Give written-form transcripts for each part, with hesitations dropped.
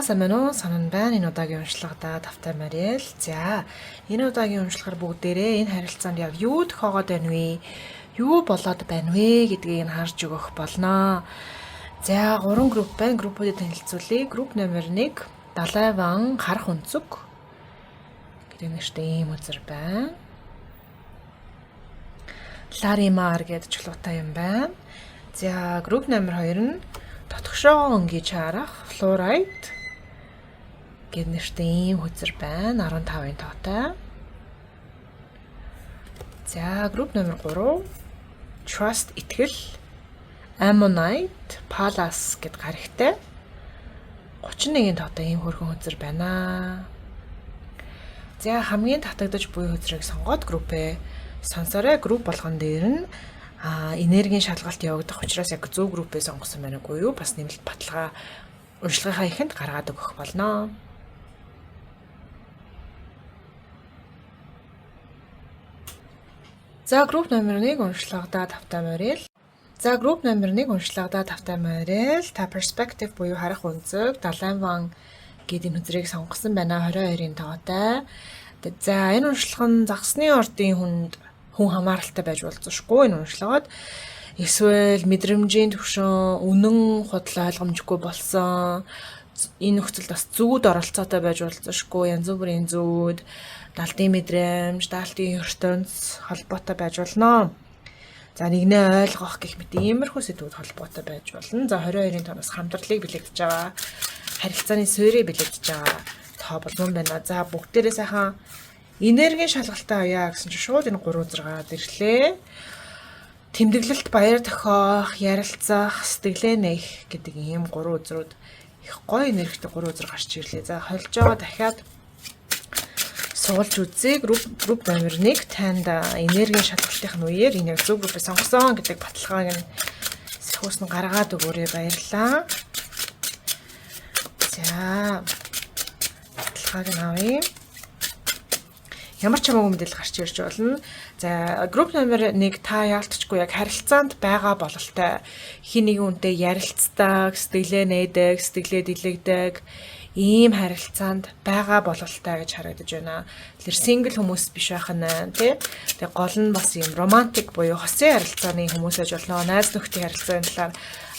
За, сайн байна уу? Санан байна. Энэ удаагийн уншлагада тавтай Мариэл. За, энэ удаагийн уншлагаар бүгдээрээ энэ харилцаанд яг юу тохиогоод байна вэ? Юу болоод байна вэ гэдгийг нь харж өгөх болно. За, гурван групп байна. Группүүдийг танилцуулъя. Групп номер 1 Далайван харах өнцөг гэдэг нэртэй ийм үзэр байна. Ларимар гэдэг чулуутай юм байна. За, групп номер 2 нь дотгошоогоо өнгийг чаарах флорид гэд нэртэй ийм хөзөр байна. 15-ын тоотой. За, групп номер 3 Trust итгэл Ammonite Palace гэд гарагтай 31-ийн тоотой ийм хөрхөн хөзөр байна. За, хамгийн татагдаж буй хөзрийг сонгоод группээ сонсоорой. Групп болгон дээр нь энергийн шалгалт явагдах учраас яг зөв группээ сонгосон байна уу юу? Бас нэмэлт баталгаа уншлагынхаа эхэнд гаргаад өгөх болно. За, групп номер 1 уншлагадаа тавтай морил. За, групп номер 1 уншлагадаа тавтай морил. Та perspective буюу харах өнцөг, далайн ван гэдэг энэ хөзрийг сонгосон байна, 22-ын тоотой. За, энэ уншлага нь загсны ордын хүнд хүн хамааралтай байж болзошгүй энэ уншлагад эсвэл мэдрэмжийн төвшин үнэн худал ойлгомжгүй болсон энэ нөхцөлд бас зүуд оролцоотой байж болзошгүй, янз бүрийн зүуд, далдын мэдрэмж, даалтын ертөнц холбоотой байж болно. За, нэгнээ ойлгох гэх мэт иймэрхүү сэдвүүд холбоотой байж болно. За, 22-ын тооноос хамтралыг бэлэгдэж байгаа, харилцааны суурийг бэлэгдэж байгаа тоо болмон байна. За, бүгдээрээ сайхан энергийн шалгалтаа авъя гэсэн чинь шууд энэ 3 6 гараад ирлээ. Тэмдэглэлт, баяр тохиох, ярилцах, сэтгэлээ нээх гэдэг ийм 3 үзрүүд, их гоё энергитэй 3 үзэр гарч ирлээ. За, холж байгаа дахиад суулж үзье. Групп номер 1, танд энергийн шалгалтын үеэр энэ яг зөв группээ сонгосон гэдэг баталгааг нь сахиус нь гаргаад өгөөрэй, баярлалаа. За, баталгааг нь авъя. Ямар ч хамаагүй мэдээлэл гарч ирж болно. За, групп номер 1, та яалтчгүй яг харилцаанд байгаа бололтой, хин нэгэн үнтэй ярилцдаг, сэтгэлээ нээдэг, сэтгэлээ дэлэгдэг ийм харилцаанд байгаа бололтой гэж харагдаж байна. Тэгэхээр single хүмүүс биш байх нь, тий. Тэгээ гол нь бас ийм романтик буюу хосын харилцааны хүмүүс байж болно. Найз нөхдийн харилцааны талаар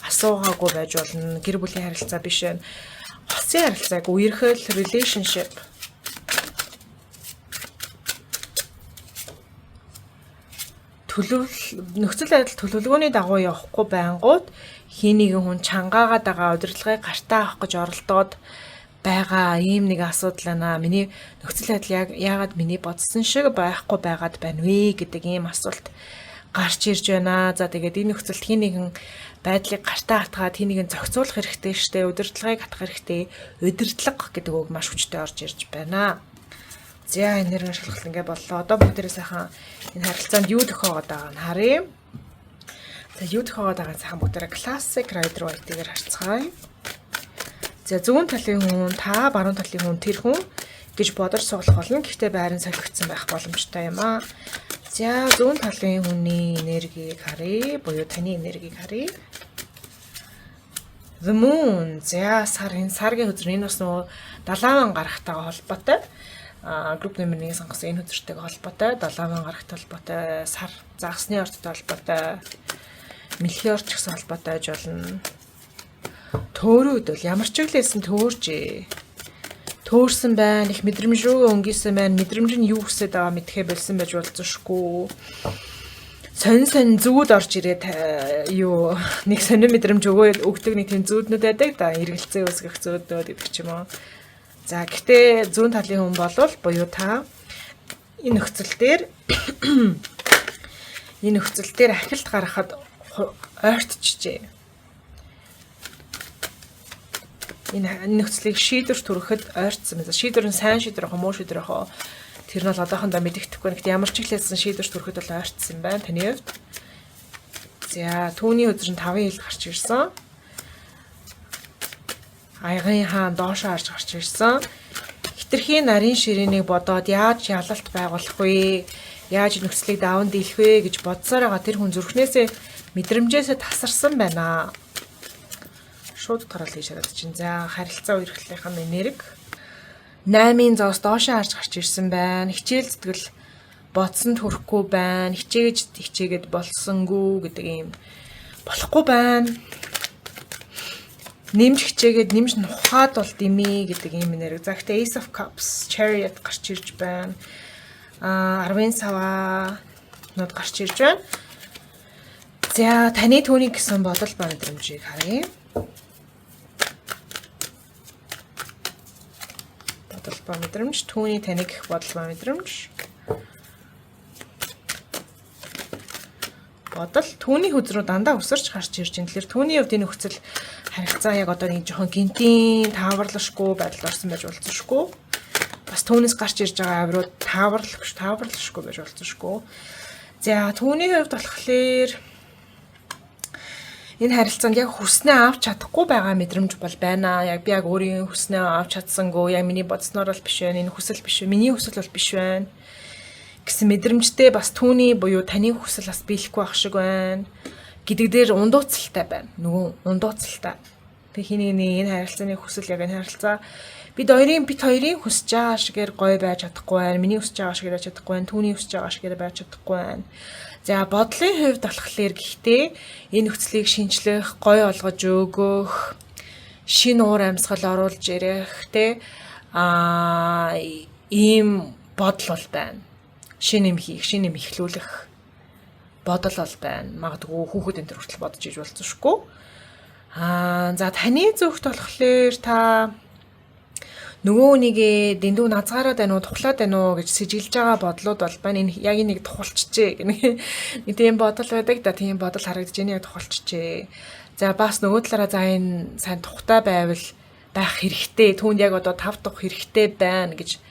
асуугаагүй байж болно. Гэр бүлийн харилцаа биш байна. Хосын харилцааг үерхэл, relationship төлөв нөхцөл байдал төлөвлөгөөний дагуу явахгүй байнгут хин нэгэн хүн чангаагаад байгаа, удирдлагыг гартаа авах гэж оролдоод байгаа ийм нэг асуудал байна. Миний нөхцөл байдал яг яагаад миний бодсон шиг байхгүй байгаад байна вэ гэдэг ийм асуулт гарч ирж байна. За, тэгээд энэ нөхцөлд хин нэгэн байдлыг гартаа хатгаад хин нэгэн зохицуулах хэрэгтэй штэ, удирдлагыг хатах хэрэгтэй. Удирдлага гэдэг үг маш хүчтэй орж ирж байна. За, энерги шалгалт ингээ боллоо. Одоо бүгдээрээ сайхан энэ харилцаанд юу тохиогоод байгааг нь харъя. За, юу тохиогоод байгааг сайхан бүгдээрээ Classic Rider Waite-ээр харцгаая. За, зүүн талын хүн та, баруун талын хүн тэр хүн гэж бодож суглах болно. Гэхдээ байран солигдсон байх боломжтой юм аа. За, зүүн талын хүний энергийг харъя. Буюу таны энергийг харъя. The Moon. За, сар, энэ саргийн хөзөр, энэ бас нөгөө далайн гарахтайгаа холбоотой, групп номер 1 сонгосон энэ хөзөртэйг холбоотой, далайн гарагтай холбоотой, сар загасны ордтой холбоотой, мэлхийн орд ч гэсэн холбоотой байж болно. Төөрөөд бол ямар ч үглээсэн төөржээ. Төөрсөн байна, их мэдрэмж рүү өнгийсэн байна. Мэдрэмж нь юу хүсэж байгаа мэдхээ болсон байж болзошгүй. Сонин сонин зүуд орж ирээд, юу нэг сонин мэдрэмж өгөө өгдөг нэг тийм зүүднүүд байдаг да, эргэлзээ үүсгэх зүүднүүд гэдэг ч юм уу. За, гэхдээ зүүн талын хүн болвол, буюу та, энэ нөхцөл дээр ахилт гаргахад ойртчихжээ. Энэ нөхцөлийг шийдвэр төрөхөд ойртсон байна. Шийдвэр нь сайн шийдвэр ах уу, муу шийдвэр ах уу? Тэр нь бол одоохондоо мэдэгдэхгүй. Гэхдээ ямар ч хэлсэн шийдвэр төрөхөд бол ойртсон байна таны хувьд. За, түүний өдөр нь 5-ын хил гарч ирсэн. Аягын хаан доошоо харж гарч ирсэн. Хитрхийн нарийн ширээнийг бодоод яаж ялалт байгуулах вэ? Яаж нөхцөлийг даван дийлэх вэ гэж бодсоор байгаа тэр хүн зүрхнээсээ, мэдрэмжээсээ тасарсан байна. Шууд утгаараа хийж хараад чинь. За, харилцаа үерхлийнх нь энерги 8-ын зоос доошоо харж гарч ирсэн байна. Хичээл зүтгэл бодсонд хүрэхгүй байна. Хичээгэж хичээгээд болсонгүй гэдэг ийм болохгүй байна. Нэмж хичээгээд нэмж нухаад бол дэмий гэдэг ийм энерги. За, гэхдээ Ace of Cups, Chariot гарч ирж байна. 10-ын саваанууд гарч ирж байна. За, таны түүнийг гэсэн бодол ба мэдрэмжийг харъя. Бодол ба мэдрэмж, түүний таныг гэх бодол ба мэдрэмж. Бодол түүний хөз рүү дандаа өсөрч гарч ирж байна. Тэгэхээр түүний хувьд энэ нөхцөл харилцаа яг одоо нэг жоохон гинтийн тааварлашгүй байдалд орсон байж болзошгүй. Бас түүнээс гарч ирж байгаа авирууд тааварлашгүй байж болзошгүй. За, түүний хувьд болохоор энэ харилцаанд яг хүснээ авч чадахгүй байгаа мэдрэмж бол байна. Яг би яг өөрийн хүснээ авч чадсангүй, яг миний бодсноор бол биш байна. Энэ хүсэл биш. Миний хүсэл бол биш байна гэсэн мэдрэмжтэй, бас түүний буюу таны хүсэл бас биелэхгүй байх шиг байна гэдэг дээр ундууцалтай байна. Нөгөө ундууцалтай. Тэг хин нэг энэ харилцааны хүсэл, яг энэ харилцаа бид хоёрын хүсэж байгаа шигээр гоё байж чадахгүй байна. Миний хүсэж байгаа шигээр байж чадахгүй байна. Түүний хүсэж байгаа шигээр байж чадахгүй байна. За, бодлын хувьд болохоор гэхдээ энэ нөхцөлийг шинчлэх, гоё олгож өгөх, шинэ уур амьсгал оруулж ирэх те ийм бодол бол байна. Шинэ юм хийх, шинэ юм эхлүүлэх бодол бол байна. Магадгүй хүүхэд энэ төр хүртэл бодож иж болзошгүй. За, таны зүгт болохоор та нөгөө нэгээ дэндүү назгаараад байна уу, тухлаад байна уу гэж сэжиглэж байгаа бодлууд бол байна. Энэ яг энийг тухалчжээ гэх нэг тийм бодол байдаг да, тийм бодол харагдаж байна, яг тухалчжээ. За, бас нөгөө талаараа за энэ сайн тухтай байвал байх хэрэгтэй. Түүнд яг одоо тав тух хэрэгтэй байна гэж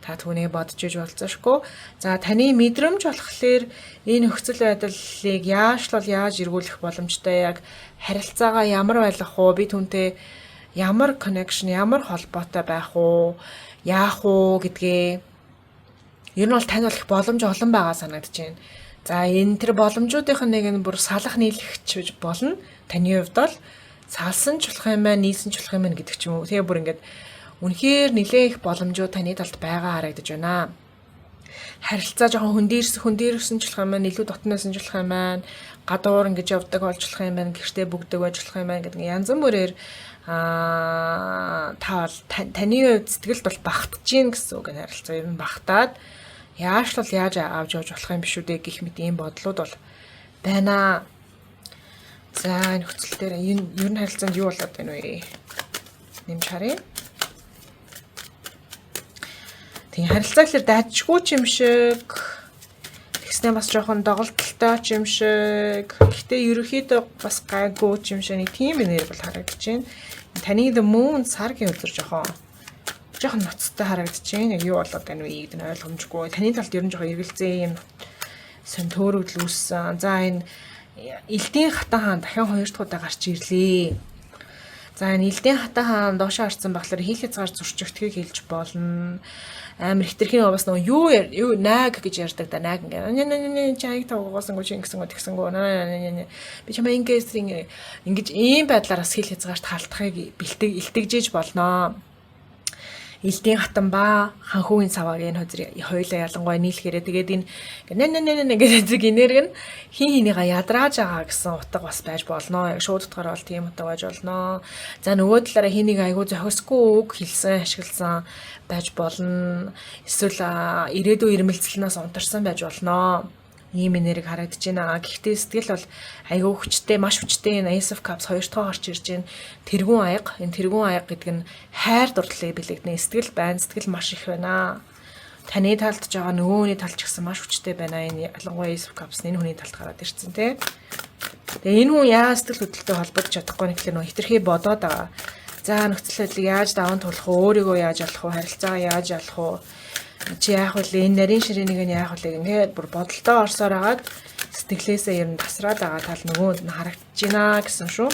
та түүнийг бодож иж болзошгүй. За, таны мэдрэмж болохоор энэ нөхцөл байдлыг яаж л бол яаж эргүүлэх боломжтой, яг харилцаагаа ямар байлгах уу, би түүнтэй ямар connection, ямар холбоотой байх уу, яах уу гэдгээ ер нь бол тань болох боломж олон байгаа санагдаж байна. За, энэ тэр боломжуудынх нь нэг нь бүр салах нийлэх ч болно. Таны хувьд бол салсан ч болох юм байна, нийлсэн ч болох юм байна гэдэг ч юм уу. Тэгээ бүр ингээд үнэхээр нэлээ их боломжууд таны талд байгаа харагдаж байна. Харилцаа жоохон хөндийрсэн ч болох юм байна, илүү дотно байсан ч болох юм байна, гадуур ингэж явдаг болж болох юм байна, гэртээ бүгдэг байж болох юм байна гэдэг янз бүрээр та бол таны хувьд сэтгэлд бол багтж гин гэсэн үг, энэ харилцаа ер нь багтаад яаж л бол яаж авч явж болох юм биш үү дээ гэх мэт ийм бодлууд бол байна. За, энэ нөхцөл дээр энэ ер нь харилцаанд юу болоод байна вэ? Нэмж харъя. Тийм, харилцаа гэхэлэр дайчгүй ч юм шиг, тэгснэ бас жоохон доголдолтой ч юм шиг. Гэхдээ ерөнхийдөө бас гайгүй ч юм шиг нэг тийм энерги бол харагдаж байна. Таны The Moon, саргийн өдөр жоохон ноцтой харагдаж байна. Яг юу болоод байна вэ гэдэг нь ойлгомжгүй. Таны талд ер нь жоохон эргэлзээ юм сонь төөрөгдөл үүссэн. За, энэ Элдийн хатан хаан дахин хоёр дахь удаа гарч ирлээ. За, энэ Элдийн хатан хаан доошоо харсан болохоор хил хязгаар зөрчигдөхийг хэлж болно. Амар хитрхийн бас нөгөө юу найг гэж ярьдаг да, найг ингээ нэ нэ нэ чайг тавгуулсангүй чи ингэсэнгүү тэгсэнгүү нэ би чамаа ингэс ингэж ийм байдлаар бас хил хязгаарт халтахыг бэлтэг илтгэжиж болноо. Элдийн хатан ба ханхүүгийн саваагийн хозор хоёулаа ялангуяа нийлэхээрээ тэгээд энэ нэ нэ нэ нэ гэдэг зэрэг энерги нь хин хинийга ядрааж байгаа гэсэн утга бас байж болно. Яг шууд утгаар бол тийм утга байж болно. За, нөгөө талаараа хин нэг айгүй зохисгүй үг хэлсэн, ашигласан байж болно. Эсвэл ирээдүйн ирмэлцэлнээс унтарсан байж болно, ийм энерги харагдаж байна. Гэхдээ сэтгэл бол айгүй хүчтэй, маш хүчтэй. Энэ Ace of Cups хоёр дахь гарч ирж байна. Тэргүүн аяга. Энэ тэргүүн аяга гэдэг нь хайр дурлалыг бэлэгдэнэ. Сэтгэл байна, сэтгэл маш их байна. Таны талд ч байгаа, нөгөө хүний талд ч гэсэн маш хүчтэй байна. Энэ ялангуяа Ace of Cups энэ хүний талд гараад ирсэн тий. Тэгээ энэ хүн яа сэтгэл хөдлөлтөй холбогдож чадахгүй нэг гэхээр нөгөө хитрхи бодоод байгаа. За, нөхцөл байдлыг яаж даван туулах вэ? Өөрийгөө яаж алах вэ? Харилцаагаа яаж алах вэ? Чи яах вэ? Энэ нарийн ширээнийг нь яах вэ? Ингээд бүр бодолтой орсоор агаад сэтгэлээсээ ер нь тасраад байгаа тал нөгөөнд нь харагдаж байна гэсэн шүү.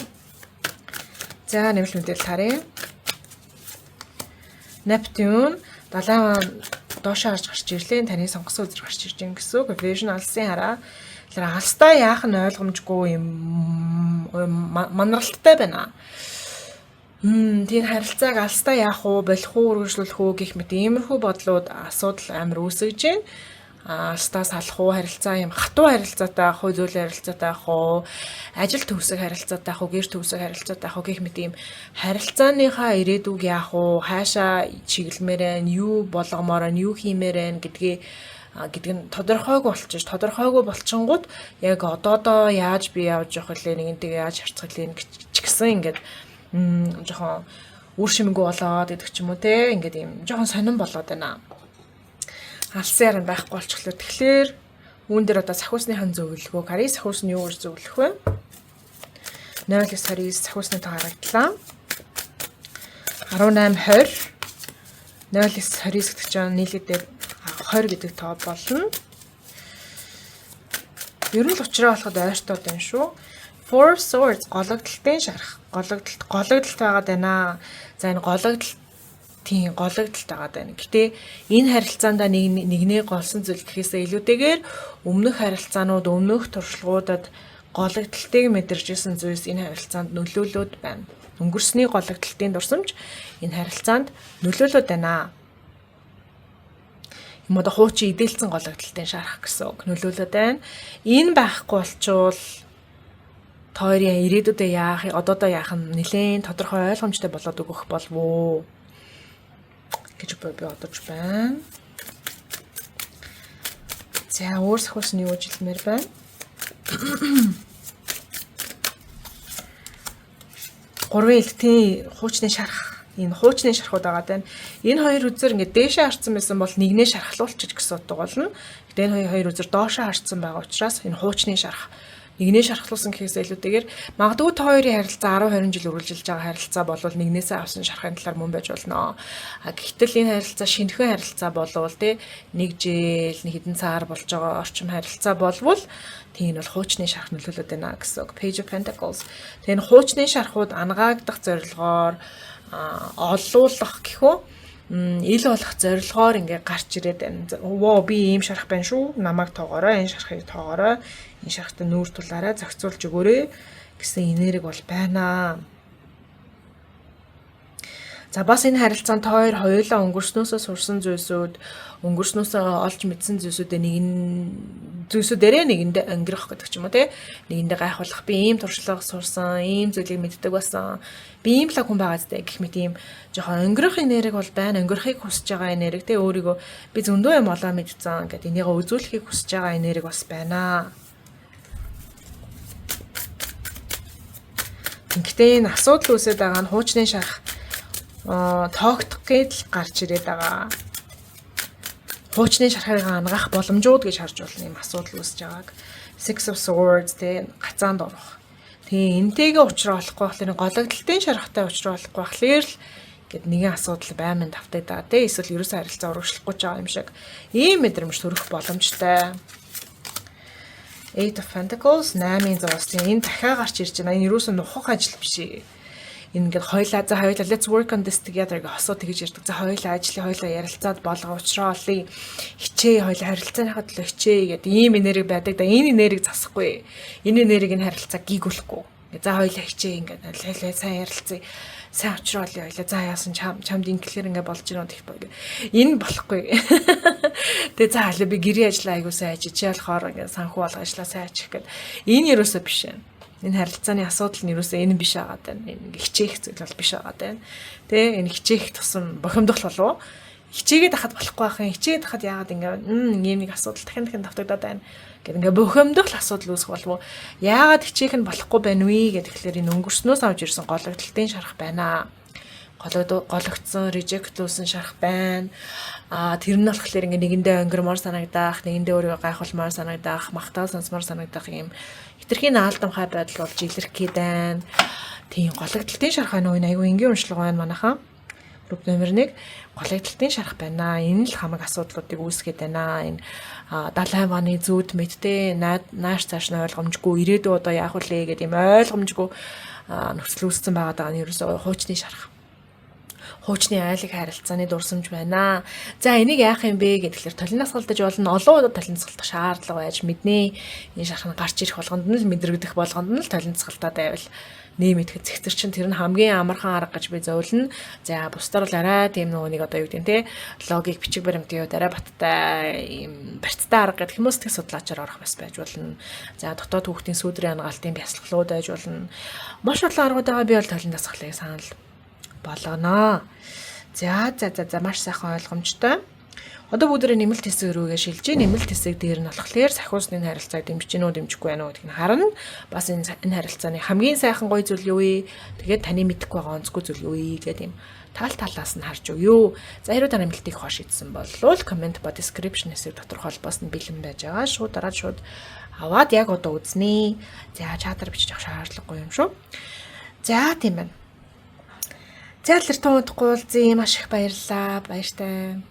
За, нэмэлт мэдээлэл харъя. Neptune далайн доошоо харж гарч ирлээ. Таны сонгосон үзэр гарч ирж байна гэсэн үг. Vision, алсын хараа. Тэгэхээр алстаа яах нь ойлгомжгүй юм манралттай байна. Тийм харилцааг алстаа яах уу, болох уу, үргэлжлүүлэх үү гэх мэт иймэрхүү бодлууд, асуудал амар үүсгэж байна. Алстаа салах уу, харилцаа юм хатуу харилцаатай авах уу, зөөлөн харилцаатай авах уу, ажил төгсөх харилцаатай авах уу, гэр төгсөх харилцаатай авах уу гэх мэт ийм харилцааныхаа ирээдүг яах уу, хаашаа чиглэмээр байна, юу болгомоор байна, юу хиймээр байна гэдэг нь тодорхойгүй болчих. Тодорхойгүй болчингууд яг одоодоо яаж би явж явах вэ, нэгэнтэйгээ яаж харьцах вэ ч гэсэн ингээд жоохон үр шимгүй болоод гэдэг ч юм уу те, ингээд ийм жоохон сонин болоод байна. Алсын яар байхгүй болчихлоо. Тэгэхээр үүн дээр одоо сахиусныхан зөвлөгөөг харъя. Сахиус нь юу гэж зөвлөх вэ? 0 9 29 сахиусны тоо харагдлаа. 18 20 0 9 29 гэдэг чинь нийлэгдээд 20 гэдэг тоо болно. Ер нь л учраа болоход ойртоод байна шүү. Four Swords, гологдолтын шарах. Гологдолт, гологдолт байгаад байна. За, энэ гологдолт, тийм, гологдолт байгаад байна. Гэтэ энэ харилцаандаа нэг нэгнээ голсон зүйл гэхээсээ илүүтэйгээр өмнөх харилцаанууд, өмнөх туршлагуудад гологдолтыг мэдэрч исэн зүйлс энэ харилцаанд нөлөөлөөд байна. Өнгөрсний гологдолтын дурсамж энэ харилцаанд нөлөөлөөд байна. Юм одоо хуучин эдэлцэн гологдолтын шарах гэсэн үг, нөлөөлөөд байна. Энэ байхгүй болчвол та хоёрын ирээдүйдээ яах, одоодоо яах нь нэлээд тодорхой ойлгомжтой болоод өгөх болов уу гэж би бодож байна. За, өөр сахиус нь юу гэж хэлмээр байна? Гурван элдтийн хуучны шарах, энэ хуучны шархууд байгаа даа. Энэ хоёр үзэр ингээд дээшээ харцсан байсан бол нэгнээ шархлуулчих гэсэн утга болно. Гэтэ энэ хоёр үзэр доошоо харцсан байгаа учраас энэ хуучны шарах, нэгнээ шархлуулсан гэхээс илүүтэйгээр магадгүй та хоёрын харилцаа 10 20 жил үргэлжилж байгаа харилцаа болвол нэгнээсээ авсан шархын талаар мөн байж болно. А гэтэл энэ харилцаа шинэхэн харилцаа болвол, те, нэг жил, нэг хэдэн сар болж байгаа орчим харилцаа болвол тийм, энэ бол хуучны шарх нөлөөлөд байна гэсэн үг. Page of Pentacles. Тэгээ энэ хуучны шархууд ангаагдах зорилгоор, олуулах гэхүү, ил болох зорилгоор ингээ гарч ирээд байна. Воо, би ийм шарах байна шүү. Намайг тоогоорой, энэ шарахыг тоогоорой. Энэ шарахтай нүүр тулаарай, зохицуулж өгөөрэй гэсэн энерги бол байна. За, бас энэ харилцаанд та хоёр хоёулаа өнгөрснөөсөө сурсан зүйлсүүд, өнгөрснөөсөө олж мэдсэн зүйлсүүдээ нэг нь зүйлсүүдэрээ нэгэндээ өнгөрөх гэдэг ч юм уу, те, нэгэндээ гайхуулах, би ийм туршлага сурсан, ийм зүйлийг мэддэг болсон, би ийм лаг хүн байгаа зү гэх мэт ийм жоохон өнгөрөх энерги бол байна. Өнгөрөхийг хүсэж байгаа энерги, те, өөрийгөө би зөндөө юм олоо мэдсэн гэдэг энийгээ үзүүлэхийг хүсэж байгаа энерги бас байна. Гэхдээ энэ асуудал үүсээд байгаа нь хуучны шарах тоогдох гээд л гарч ирээд байгаа. Хуучны шархыг ангаах боломжууд гэж харж байна юм асуудал үүсэж байгааг. Six of Swords, те, гацаанд орох. Тэгээ энтэйгээ учраа олохгүй болохоор, гологдолтын шарахтай учраа олохгүй болохоор л гэд нэгэн асуудал байман тавтагдаа, те, эсвэл ерөөсөө харилцаа урагшлахгүй ч байгаа юм шиг ийм мэдрэмж төрөх боломжтой. Eight of Pentacles, 8-ын зоос, энэ дахиад гарч ирж байна. Энэ ерөөсөө нухах ажил биш ээ. Энэ ингээд хоёлаа, за, хоёлаа let's work on this together гэх хосоо тэгж ярьдаг. За, хоёлаа ажиллая, хоёлаа ярилцаад болгоо, учраа олъё. Хичээ, хоёлаа харилцааныхаа төлөө хичээ гэдэг ийм энерги байдаг. Да, энэ энерги засахгүй. Энэ энергийг энэ харилцаа гийгүүлэхгүй. За, хоёлаа хичээ, ингээд хоёлаа сайн ярилцъя. Сайн учраа олъё хоёлаа. За, яасан чамд инглээр ингээд болж гинөө гэх баг. Энэ болохгүй. Тэгээ за халаа би гэрээ ажиллаа айгуу сайн ажиж, чи болохоор ингээд санхүү болго ажиллаа сайн ачих гэд. Энэ ерөөсөө биш юм. Энэ харилцааны асуудал нь ерөөсөө энэ биш байгаа даа. Энэ хичээх зүйл бол биш байгаа даа. Тэ, энэ хичээх тусам бохимдох болов уу? Хичээгээд хахад болохгүй байх юм. Хичээгээд хахад яагаад ингээ ийм нэг асуудал дахин дахин давтагдаад байна гэдэг ингээ бохимдох асуудал үүсэх болов уу? Яагаад хичээх нь болохгүй байна вэ гэхээр энэ өнгөрснөөс авч ирсэн гологдолтын шарах байна, гологдсон, reject лүүлсэн шарах байна. А тэр нь болохоор ингээ нэгэндээ өнгөрмөр санагдах, нэгэндээ өөрийгөө гайхуулмаар санагдах, махтаал сонсмоор санагдах юм хитрхийн наалдамхай байдал болж илэрх гээд байна. Тийм, гологдолтын шарах байна уу? Энэ айгүй энгийн уншлага байна манайхаа. Групп номер 1, гологдолтын шарах байна. Энэ л хамаг асуудлуудыг үүсгээд байна. Энэ далайн ваны зүүд мэдтэй нааш цааш нь ойлгомжгүй, ирээдүй одоо яах вүлээ гэдэг юм ойлгомжгүй нөхцөл үүссэн байгаа даа нь ерөөсөө хуучны шарах, хуучны айлыг харилцааны дурсамж байна. За, энийг яах юм бэ гэхээр толин дасгалдаж болно. Олон удаа толин дасгалдах шаардлага байж мэднэ. Энэ шарх нь гарч ирэх болгонд нь л, мэдрэгдэх болгонд нь л толин дасгалтаад байвал Нэмэтгэх цэгцэр чинь тэр нь хамгийн амархан арга гэж би зөвлөнө. За бусдаар бол арай тийм нөгөө нэг одоо юу гэдэг нь те логик бичиг баримтын хувьд арай баттай ийм барьцтай арга гэдэг юм уу, сэтгэл судлаачаар орох бас байж болно. За дотоод хүүхдийн сүүдрийн анагаалтын бясалгалууд байж болно. Маш олон аргууд байгаа, би бол толон дасгалыг санал болгоно. За за за за маш сайхан ойлгомжтой. Одоо бүгдээрээ нэмэлт хэсэг рүүгээ шилжээ. Нэмэлт хэсэг дээр нь болохоор сахиусны харилцааг дэмжиж гинүү, дэмжихгүй байна уу гэдгийг нь харна. Бас энэ харилцааны хамгийн сайхан гоё зүйл юу вэ? Тэгээд таны мэдэхгүй байгаа онцгүй зүйл юу вэ гэдэг юм тал талаас нь харж өгье. За, хэрвээ та нэмэлтийг хоо шийдсэн бол comment ба description хэсэг доторх холбоос нь бэлэн байж байгаа. Шууд дараад шууд аваад яг одоо үзнэ. За, чатаар бичиж авах шаардлагагүй юм шүү. За, тийм байна. За, л тун удахгүй уулзъя. Маш их баярлалаа. Баяртай.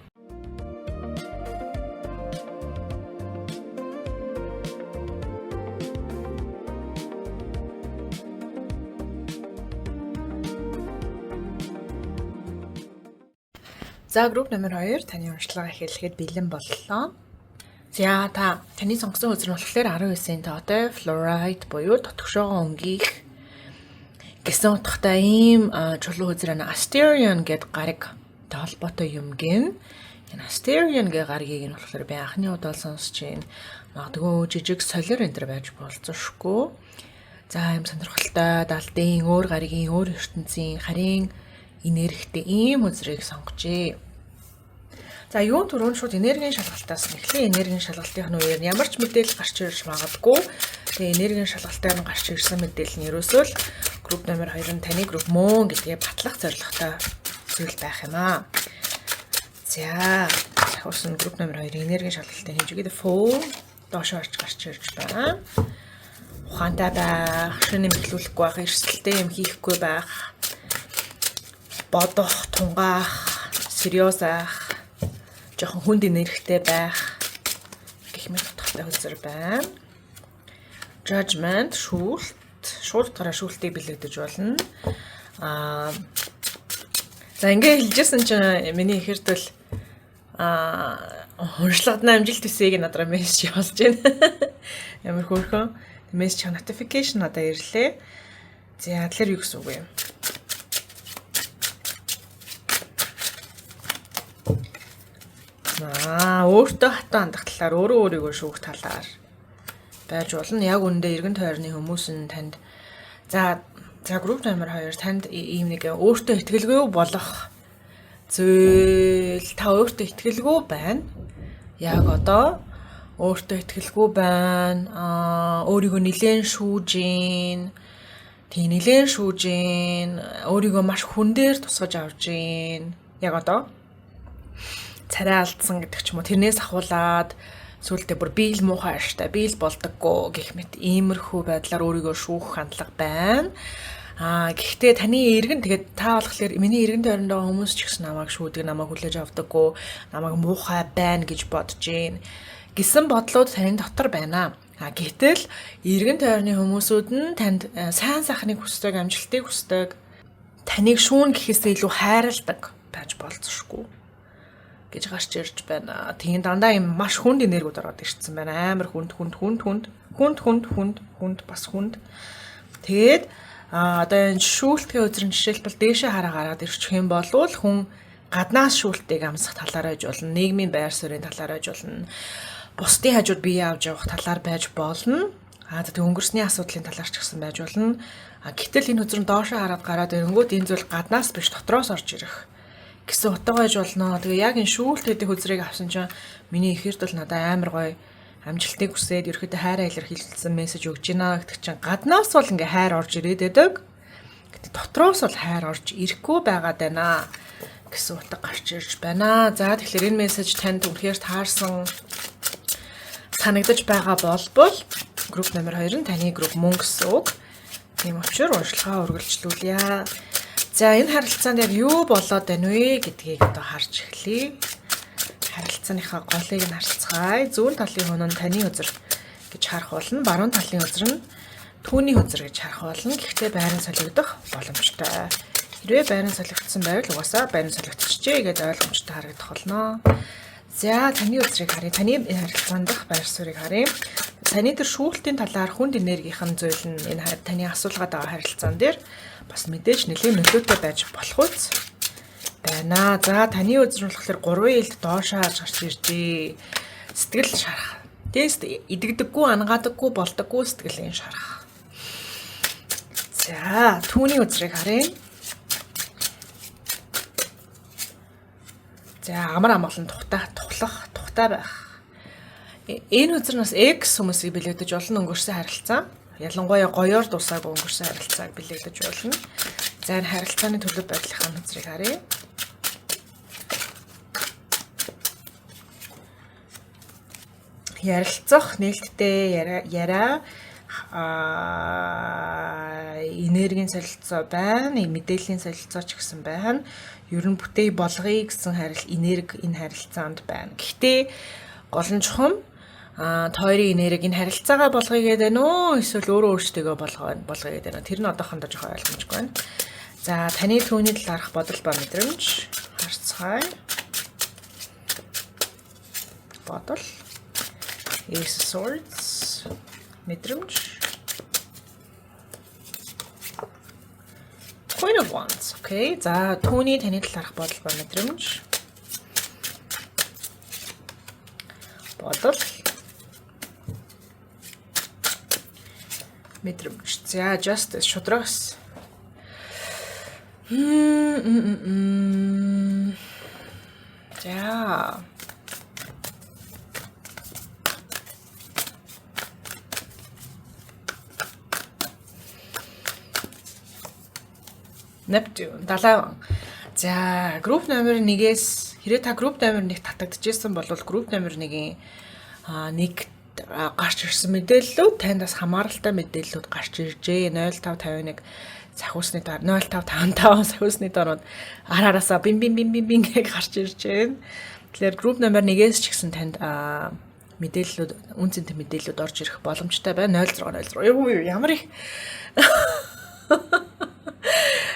За, групп номер 2, таны уншлага эхлэхэд бэлэн боллоо. За, та таны сонгосон хөзөр нь болохоор 19-ийн тоотой fluorite буюу дотгошоогоо өнгийх гэсэн утгатай ийм чулуу хөзөр нь Asterion гэд гариг холбоотой юм гин. Энэ Asterion гэ гаригийг нь болохоор би анхны удаа сонсч байна. Магадгүй жижиг солир энэ төр байж болзошгүй. За, ийм сонирхолтой далдын өөр гаригийн өөр ертөнцийн харийн энергитэй ийм хөзрийг сонгожээ. За, юун түрүүнд шууд энергийн шалгалтаас нэхлээ. Энергийн шалгалтын үеэр ямар ч мэдээлэл гарч ирж магадгүй. Тэгээ энергийн шалгалтаар нь гарч ирсэн мэдээлэл нь ерөөсөө л групп номер 2 нь таны групп мөн гэдгээ батлах зорилготой зүйл байх юм аа. За, сахиус нь групп номер 2 энергийн шалгалтын хэмжээгээд фөө доош орж гарч ирж байна. Ухаантай байх, шинэ юм эхлүүлэхгүй байх, эрсдэлтэй юм хийхгүй байх, бодох, тунгаах, serious байх, жоохон хүнд энергитэй байх гэх мэт утгатай хөзөр байна. Judgment, шүүлт, шууд утгаараа шүүлтийг бэлэгдэж болно. За, ингээ хэлжсэн чинь миний ихэрдэл уншлагадна амжилт хүсье надад мессеж явуулж байна. Ямар хөөрхөн мессеж notification надад ирлээ. За, тэгэхээр юу гэсэн үг вэ? Аа, өөртөө хатуу хандах талаар, өөрөө өөрийгөө шүүх талаар байж болно. Яг үүндээ эргэн тойрны хүмүүс нь танд за за групп номер 2 танд ийм нэг өөртөө итгэлгүй болох зүйл, та өөртөө итгэлгүй байна. Яг одоо өөртөө итгэлгүй байна. Өөрийгөө нилээн шүүж гин. Тийм, нилээн шүүж гин. Өөрийгөө маш хүн дээр тусгаж авч гин. Яг одоо царай алдсан гэдэг ч юм уу, тэрнээс ахуулаад сүултээ бүр би л муухай аштай, би л болдоггүй гэх мэт иймэрхүү байдлаар өөрийгөө шүүх хандлага байна. Гэхдээ таны эргэн тэгээд та болохоор миний эргэн тойронд байгаа хүмүүс ч гэсэн намайг шүүдэг, намайг хүлээж авдаггүй, намайг муухай байна гэж бодож гин гэсэн бодлууд таны дотор байна. Гэтэл эргэн тойрны хүмүүсүүд нь танд сайн сайхныг хүсдэг, амжилтыг хүсдэг, таныг шүүн гэхээсээ илүү хайрладаг байж болзошгүй гэж гарч ирж байна. Тийм, дандаа юм маш хүнд энергиуд ороод ирсэн байна. Амар хүнд, хүнд, хүнд, хүнд, хүнд, хүнд, хүнд, хүнд, бас хүнд. Тэгээд одоо энэ шүүлтгийн өдрөн жишээлбэл дээшээ хараа гараад ирчих юм бол хүн гаднаас шүүлтийг амсах талаар байж болно. Нийгмийн байр суурийн талаар байж болно. Бусдын хажууд бие авч явах талаар байж болно. За, тэг өнгөрсний асуудлын талаар ч гэсэн байж болно. Гэтэл энэ хөзрөн доошоо хараад гараад ирэнгүүт энэ зүйл гаднаас биш, дотроос орж ирэх гэсэн утга байж болно. Тэгээ яг энэ шүүлт гэдэг хөзрийг авсан чинь миний ихэрт бол надад амар гоё амжилтыг хүсээд ерөөхдөө хайраа илэрхийлсэн мессеж өгч байна гэдэг чинь гаднаас бол ингээ хайр орж ирээд байдаг. Гэтэ дотроос бол хайр орж ирэхгүй байгаад байна гэсэн утга гарч ирж байна. За, тэгэхээр энэ мессеж танд үнэхээр таарсан санагдаж байгаа болбол групп номер 2 нь таны групп мөн гэсэн үг. Тийм учраас уншлагаа үргэлжлүүлье. За, энэ харилцаанд яг юу болоод байна вэ гэдгийг одоо харж эхлэе. Харилцааныхаа голыг нь харцгаая. Зүүн талын хүн нь таны хөзөр гэж харах болно. Баруун талын хөзөр нь түүний хөзөр гэж харах болно. Гэхдээ байран солигдох боломжтой. Хэрвээ байран солигдсон байвал угаасаа байран солигдчихжээ гэж ойлгомжтой харагдах болно. За, таны хөзрийг харъя. Таны харилцаан дах байр суурийг харъя. Таны тэр шүүлтийн талаар хүнд энергийнхэн зүйл нь энэ таны асуулгаад байгаа харилцаан дээр бас мэдээж нэлээд нөлөөтэй байж болох үз байна. За, таны үзэл нь болохоор 3 илд доошоо харж гарч иржээ. Сэтгэл шарах. Тест идэгдэггүй, ангаадаггүй, болдоггүй сэтгэлийн шарах. За, түүний үзрийг харъя. За, амар амгалан тухтай, тухлах, тухтай байх. Энэ үзэр нь бас ex хүмүүсийг бэлэгдэж болно, өнгөрсөн харилцаа. Ялангуяа гоёор дуусаагүй өнгөрсөн харилцааг бэлэгдэж болно. За, энэ харилцааны төлөв байдлынхаа үзрийг харъя. Ярилцах, нээлттэй яриа, энергийн солилцоо байна, мэдээллийн солилцоо ч гэсэн байна. Ер нь бүтээ болгоё гэсэн харил энерги энэ харилцаанд байна. Гэхдээ гол нь чухам хоёрын энерги энэ харилцаагаа болгоё гэдэг байна уу? Эсвэл өөрөө өөрсдийгөө болгоё гэдэг байна. Тэр нь одоохондоо жоохон ойлгомжгүй байна. За, таны түүний талаарх бодол ба мэдрэмж харцгаая. Бодол. Ace of Swords, мэдрэмж. Queen of Wands. Okay. За, түүний таны талаарх бодол ба мэдрэмж. Бодол. Мэдрэмж. За, Justice, шудрагс. За. Neptune, далайн. За, групп номер 1-ээс хэрэг та групп номер 1 татагдчихсан бол групп номер 1-ийн нэг гарч ирсэн мэдээллүүд танд бас хамааралтай мэдээллүүд гарч иржээ. 0551 сахиусны доор 0555 сахиусны доорууд араасаа бим бим бим бим бим гэж гарч ирж байна. Тэгэхээр групп номер 1-ээс ч гэсэн танд мэдээллүүд, үн цэнтэй мэдээллүүд орж ирэх боломжтой байна. 0606. Юу ямар их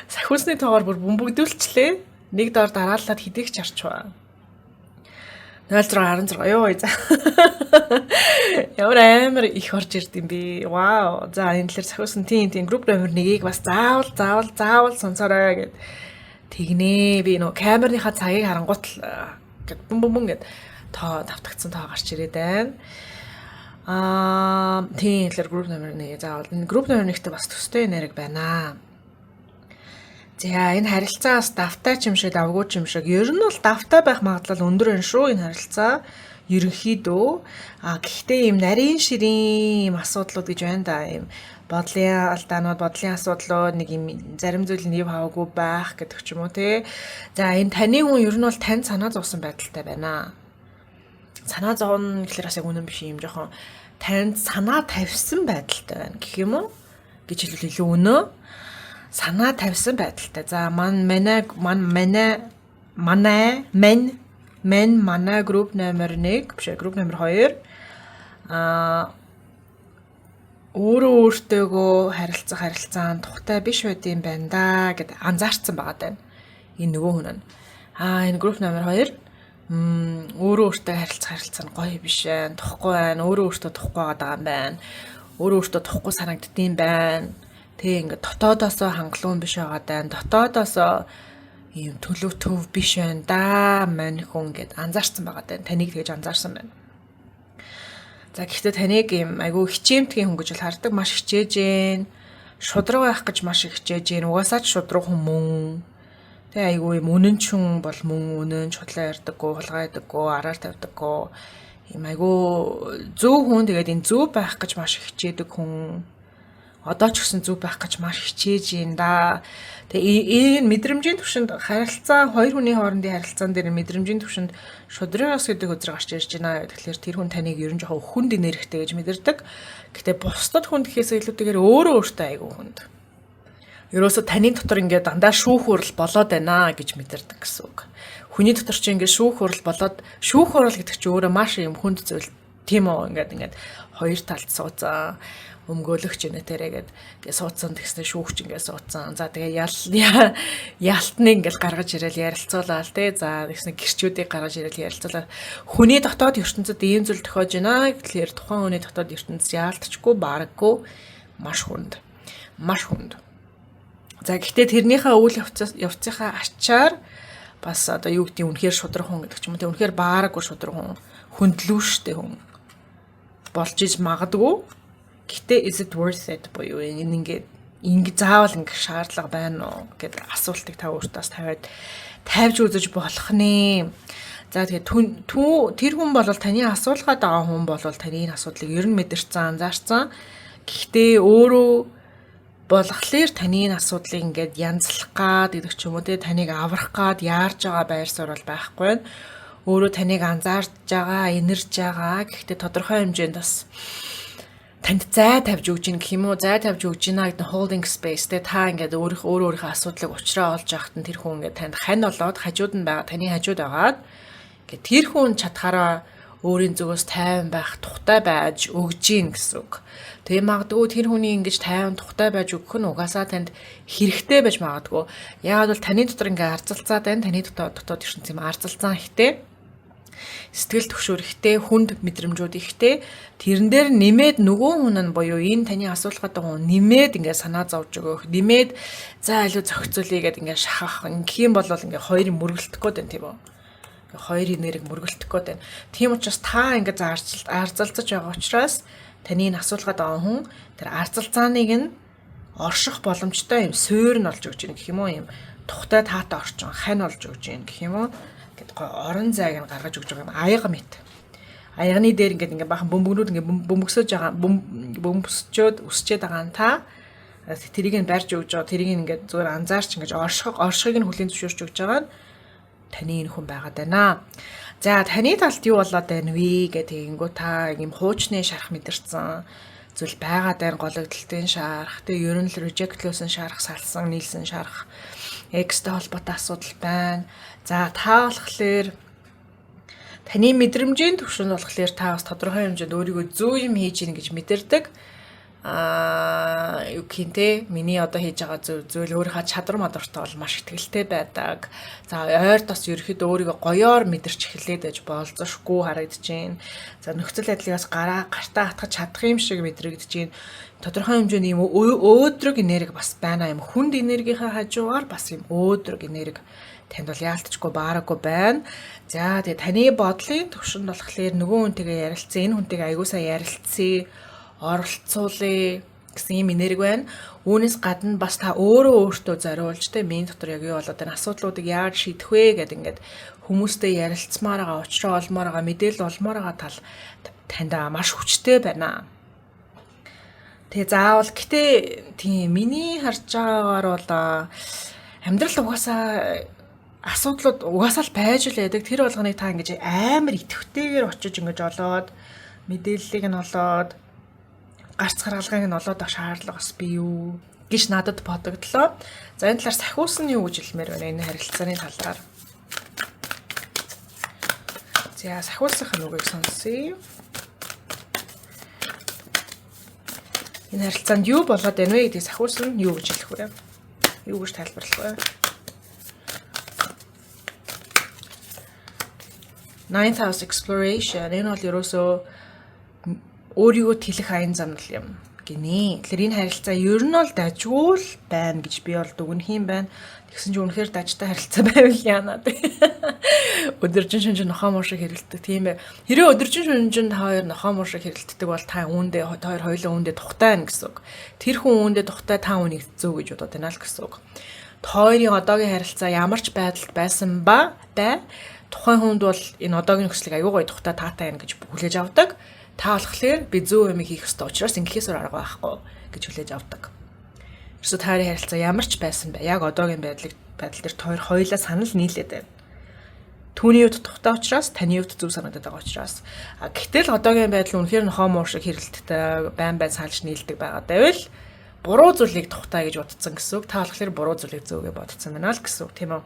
сахиусны тоогоор бүр бөмбөгдүүлчлээ. Нэг доор дараалаад хэдийг ч арчваа. 0616 ёо за. Ямар амар их орж ирд юм бэ? Вау. За, энэ талаар сахиусан тийм групп номер 1-ийг бас заавал заавал заавал сонсоорой гэд тэгнэ. Би нөө камерныхаа цагийг харангуут л гэд бүм бүм бүм гэд тоо давтагдсан тоо гарч ирээд байна. Тийм, тэгэхээр групп номер 1 заавал энэ групп номер 1-тэй бас төстэй энерги байна. За, энэ харилцаа бас давтай ч юм шиг, давгүй ч юм шиг. Ер нь бол давтай байх магадлал өндөр байна шүү энэ харилцаа. Ерөнхийдөө гэхдээ ийм нарийн ширийн ийм асуудлууд гэж байна да. Ийм бодлын алдаанууд, бодлын асуудлууд, нэг юм зарим зүйл нь ив хаваагүй байх гэдэг ч юм уу те. За, энэ таны хүн ер нь бол танд санаа зовсон байдалтай байна. Санаа зовно гэхэлэр бас яг үнэн биш, юм жоохон танд санаа тавьсан байдалтай байна гэх юм уу гэж хэлбэл илүү үнэ. Санаа тавьсан байдалтай. За, ман манай ман манай манай мен мен манай групп номер 1 биш, групп номер 2 өөрөө өөртөөгөө харилцах харилцаанд тухтай биш байд юм байна да гэд анзаарсан байгаа даа. Энэ нөгөө хүн нь. Энэ групп номер 2 өөрөө өөртөө харилцах харилцаа нь гоё биш ээ, тухгүй байна, өөрөө өөртөө тухгүй байгаа юм байна. Өөрөө өөртөө тухгүй санагддсан байна. Тэг ингээд дотоодоосоо хангалуун биш байгаа даа. Дотоодоосоо ийм төлөв төв биш байна да мань хүн гэд анзаарсан байгаа даа. Таныг тэгэж анзаарсан байна. За, гэхдээ таныг ийм айгүй хичээмтгийн хүн гэж л хардаг. Маш хичээж гин. Шудраг байх гэж маш их хичээж гин. Угаасаа ч шудраг хүн мөн. Тэг айгүй юм үнэнчүн бол мөн үнэн, шудлаа ярьдаггүй, хулгай ядаггүй, араар тавьдаггүй. Ийм айгүй зөв хүн, тэгээд энэ зөв байх гэж маш их хичээдэг хүн. Одоо ч гэсэн зөв байх гэж маш хичээж юм да. Тэгээ энэ мэдрэмжийн түвшинд харилцаа, хоёр хүний хоорондын харилцаан дээр мэдрэмжийн түвшинд шудрын ус гэдэг үзэр гарч ирж байна. Тэгэхээр тэр хүн таныг ер нь жоохон хүнд энергитэй гэж мэдэрдэг. Гэтэ бусдад хүнд гэхээс илүүтэйгээр өөрөө өөртөө айгүй хүнд. Ерөөсө таны дотор ингээд дандаа шүүх хурал болоод байна гэж мэдэрдэг гэсэн үг. Хүний дотор чи ингээд шүүх хурал болоод, шүүх хурал гэдэг чи өөрөө маш юм хүнд зүйл Тийм үү, ингээд хоёр талд сууцсан өмгөөлөгч нэ тэрэ гээд ингээ суудсан, тэгснэ шүүгч ингээ суудсан. За, тэгээ ялтныг ингээл гаргаж ирээл ярилцуулаад те. За, тэгснэ гэрчүүдийг гаргаж ирээл ярилцуулаад, хүний дотоод ертөнцид ийм зүйл тохиож байна гэхлээр тухайн хүний дотоод ертөнц яалтчгүй, бараггүй маш хүнд. Маш хүнд. За, гэхдээ тэрнийхээ үйл явцынхаа ачаар бас одоо юу гэдгийг, үнэхээр шудраг хүн гэдэг ч юм уу те, үнэхээр баараггүй шудраг хүн, хөндлүүштэй хүн болж иж магадгүй. Гэтэ is it worth it буюу энэ ингээд ингэ заавал ингэх шаардлага байна уу гэдэг асуултыг та өөртөөс тавиад тавьж үзэж болох нэ. За, тэгээд тэр хүн бол, таны асуулгаад байгаа хүн бол таны энэ асуудлыг ер нь мэдэрсэн, анзаарсан. Гэхдээ өөрөө болохоор таны энэ асуудлыг ингээд янзлах гад гэдэг ч юм уу те, таныг аврах гад яарж байгаа байр суурь бол байхгүй байна. Өөрөө таныг анзаарч байгаа, инэрж байгаа. Гэхдээ тодорхой хэмжээнд бас танд зай тавьж өгч гин гэх юм уу, зай тавьж өгч гинэ гэдэг, holding space те. Та ингээд өөрийнхөө асуудлыг учраа олж авахт нь тэр хүн ингээд танд хань болоод хажууд нь байгаа, таны хажууд байгаад ингээд тэр хүн чадхаараа өөрийн зүгээс тайван байх, тухтай байж өгж гин гэсэн үг. Тэгээ магадгүй тэр хүний ингэж тайван тухтай байж өгөх нь угаасаа танд хэрэгтэй байж магадгүй. Яагаад бол таны дотор ингээ арзалцаад байна. Таны дотоод ертөнц юм арзалцаан ихтэй, сэтгэл түгшүүр ихтэй, хүнд мэдрэмжүүд ихтэй. Тэрэн дээр нэмээд нөгөө хүн нь буюу энэ таны асуулгаад байгаа хүн нэмээд ингээ санаа зовж өгөх, нэмээд за илүү зохицуулъя гэдээ ингээ шахах. Ингэх юм бол ингээ хоёрын мөргөлдөх гээд байна, тийм үү? Ингээ хоёрын нэрийг мөргөлдөх гээд байна. Тийм учраас та ингээ арзалцаж байгаа учраас таны энэ асуулгаад байгаа хүн тэр арзалцааныг нь орших боломжтой юм суур нь болж өгч байна гэх юм уу, юм тухтай таатай орчин хань болж өгч байна гэх юм уу, гэд гой орон зайг нь гаргаж өгч байгаа юм аяга мэт. Аягны дээр ингээд ингээд бахан бөмбөгнүүд ингээд бөмбөксөж байгаа, бөмбөсчөөд өсчээд байгаа нь та тэрийг нь барьж өгч байгаа, тэрийг нь ингээд зүгээр анзаарч ингээд оршихыг нь хүлийн зөвшөөрч өгч байгаа нь таны энэ хүн байгаад байна. За, таны талд юу болоод байна вэ гэх тэгэнгүү та ийм хуучны шарах мэдэрсэн зүйл байгаад байна, гологдолтын шарах, тэгээ ер нь л reject-лөөсөн шарах, салсан, нийлсэн шарах, ex тэй холбоотой асуудал байна. За, та болохоор таны мэдрэмжийн түвшинд болохоор та бас тодорхой хэмжээнд өөрийгөө зөв юм хийж ийн гэж мэдэрдэг. Аа, юу гэх юм те, миний одоо хийж байгаа зөв зүйл, өөрийнхөө чадвар мадвартай бол маш итгэлтэй байдаг. За, ойрд бас ерөөхдөө өөрийгөө гоёор мэдэрч эхлээд байж болзошгүй харагдаж байна. За, нөхцөл байдлыг бас гараа гартаа хатгах чадах юм шиг мэдрэгдэж байна. Тодорхой хэмжээний юм өөдрөг энерги бас байна. Юм хүнд энергийнхаа хажуугаар бас юм өөдрөг энерги танд бол яалтчгүй, баараагүй байна. За, тэгээ таны бодлын төвшөнд болохоор нөгөө хүнтэйгээ ярилцсан, энэ хүнтэйгээ аягүй сайн ярилцъя, оролцуулъя гэсэн ийм энерги байна. Үүнээс гадна бас та өөрөө өөртөө зориулж те, миний дотор яг юу болоод байна, асуудлуудыг яаж шийдэх вэ гэдэг ингээд хүмүүстэй ярилцмаар байгаа, учраа олмоор байгаа, мэдээлэл олмоор байгаа тал танд маш хүчтэй байна. Тэгээ заавал гэтээ тийм миний харж байгаагаар бол амьдрал угаасаа асуудлууд угаасаа л байж л байдаг. Тэр болгоныг та ингэж амар идэвхтэйгээр очиж ингэж олоод, мэдээллийг нь олоод, гарц гаргалгааг нь олоод авах шаардлага бас бий юу гэж надад бодогдлоо. За, энэ талаар сахиус нь юу гэж хэлмээр байна энэ харилцааны талаар? За, сахиусынхаа нүгийг сонсъё. Энэ харилцаанд юу болоод байна вэ гэдгийг сахиус нь юу гэж хэлэх вэ? Юу гэж тайлбарлах вэ? Ninth House Exploration, энэ бол ерөөсөө өөрийгөө тэлэх аян замнал юм гинэ. Тэгэхээр энэ харилцаа ер нь бол дажгүй л байна гэж би бол дүгнэх юм байна. Тэгсэн чинь үнэхээр дажтай харилцаа байвал яана те. Өдөржин шөнөжин нохоо муу шиг хэрэлддэг тийм ээ. Хэрвээ өдөржин шөнөжин та хоёр нохоо муу шиг хэрэлддэг бол та үүндээ, та хоёр хоёулаа үүндээ тухтай байна гэсэн үг. Тэр хүн үүндээ тухтай, та үүнийг зөв гэж бодоод байна л гэсэн үг. Та хоёрын одоогийн харилцаа ямар ч байдалд байсан ба бай, тухайн хүнд бол энэ одоогийн нөхцөлийг аюу гоё тухтай, таатай байна гэж хүлээж авдаг. Та болохоор би зөв юм хийх ёстой учраас ингэхээс өөр арга байхгүй гэж хүлээж авдаг. Ерөөсө та хоёрын харилцаа ямар ч байсан бай. Яг одоогийн байдал дээр та хоёр хоёулаа санал нийлээд байна. Түүний хувьд тухтай учраас, таны хувьд зөв санагдаад байгаа учраас. А гэтэл одоогийн байдал үнэхээр нохоо муу шиг хэрэлддэг, байн байн салж нийлдэг байгаа байвал буруу зүйлийг тухтай гэж бодсон гэсэн үг. Та болохоор буруу зүйлийг зөв гэж бодсон байна л гэсэн үг, тийм үү?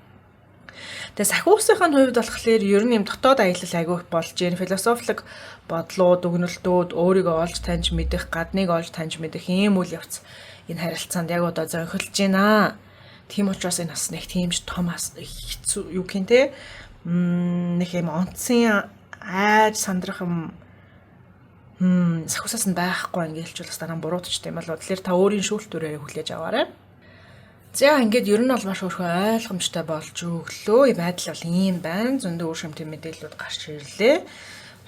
Тэгээ сахиусынхаа хувьд болохоор ер нь юм дотоод аялал айгүй их болж гин философик бодлууд, дүгнэлтүүд, өөрийгөө олж таньж мэдэх, гадныг олж таньж мэдэх ийм үйл явц энэ харилцаанд яг одоо зөнхөлж байна. Тийм учраас энэ бас нэг тийм ч том хэцүү юу гин те нэг юм онцын айж сандрах юм сахиусаас нь байхгүй ингээд хэлчихвэл бас дараа нь буруутчтай юм болоо. Тэгэхээр та өөрийн шүүлтүүрээр хүлээж аваарай. За ингээд ер нь бол маш өөрхөн ойлгомжтой болж өглөө. Байдал бол ийм байна. Зөндөө үр шимтэй мэдээллүүд гарч ирлээ.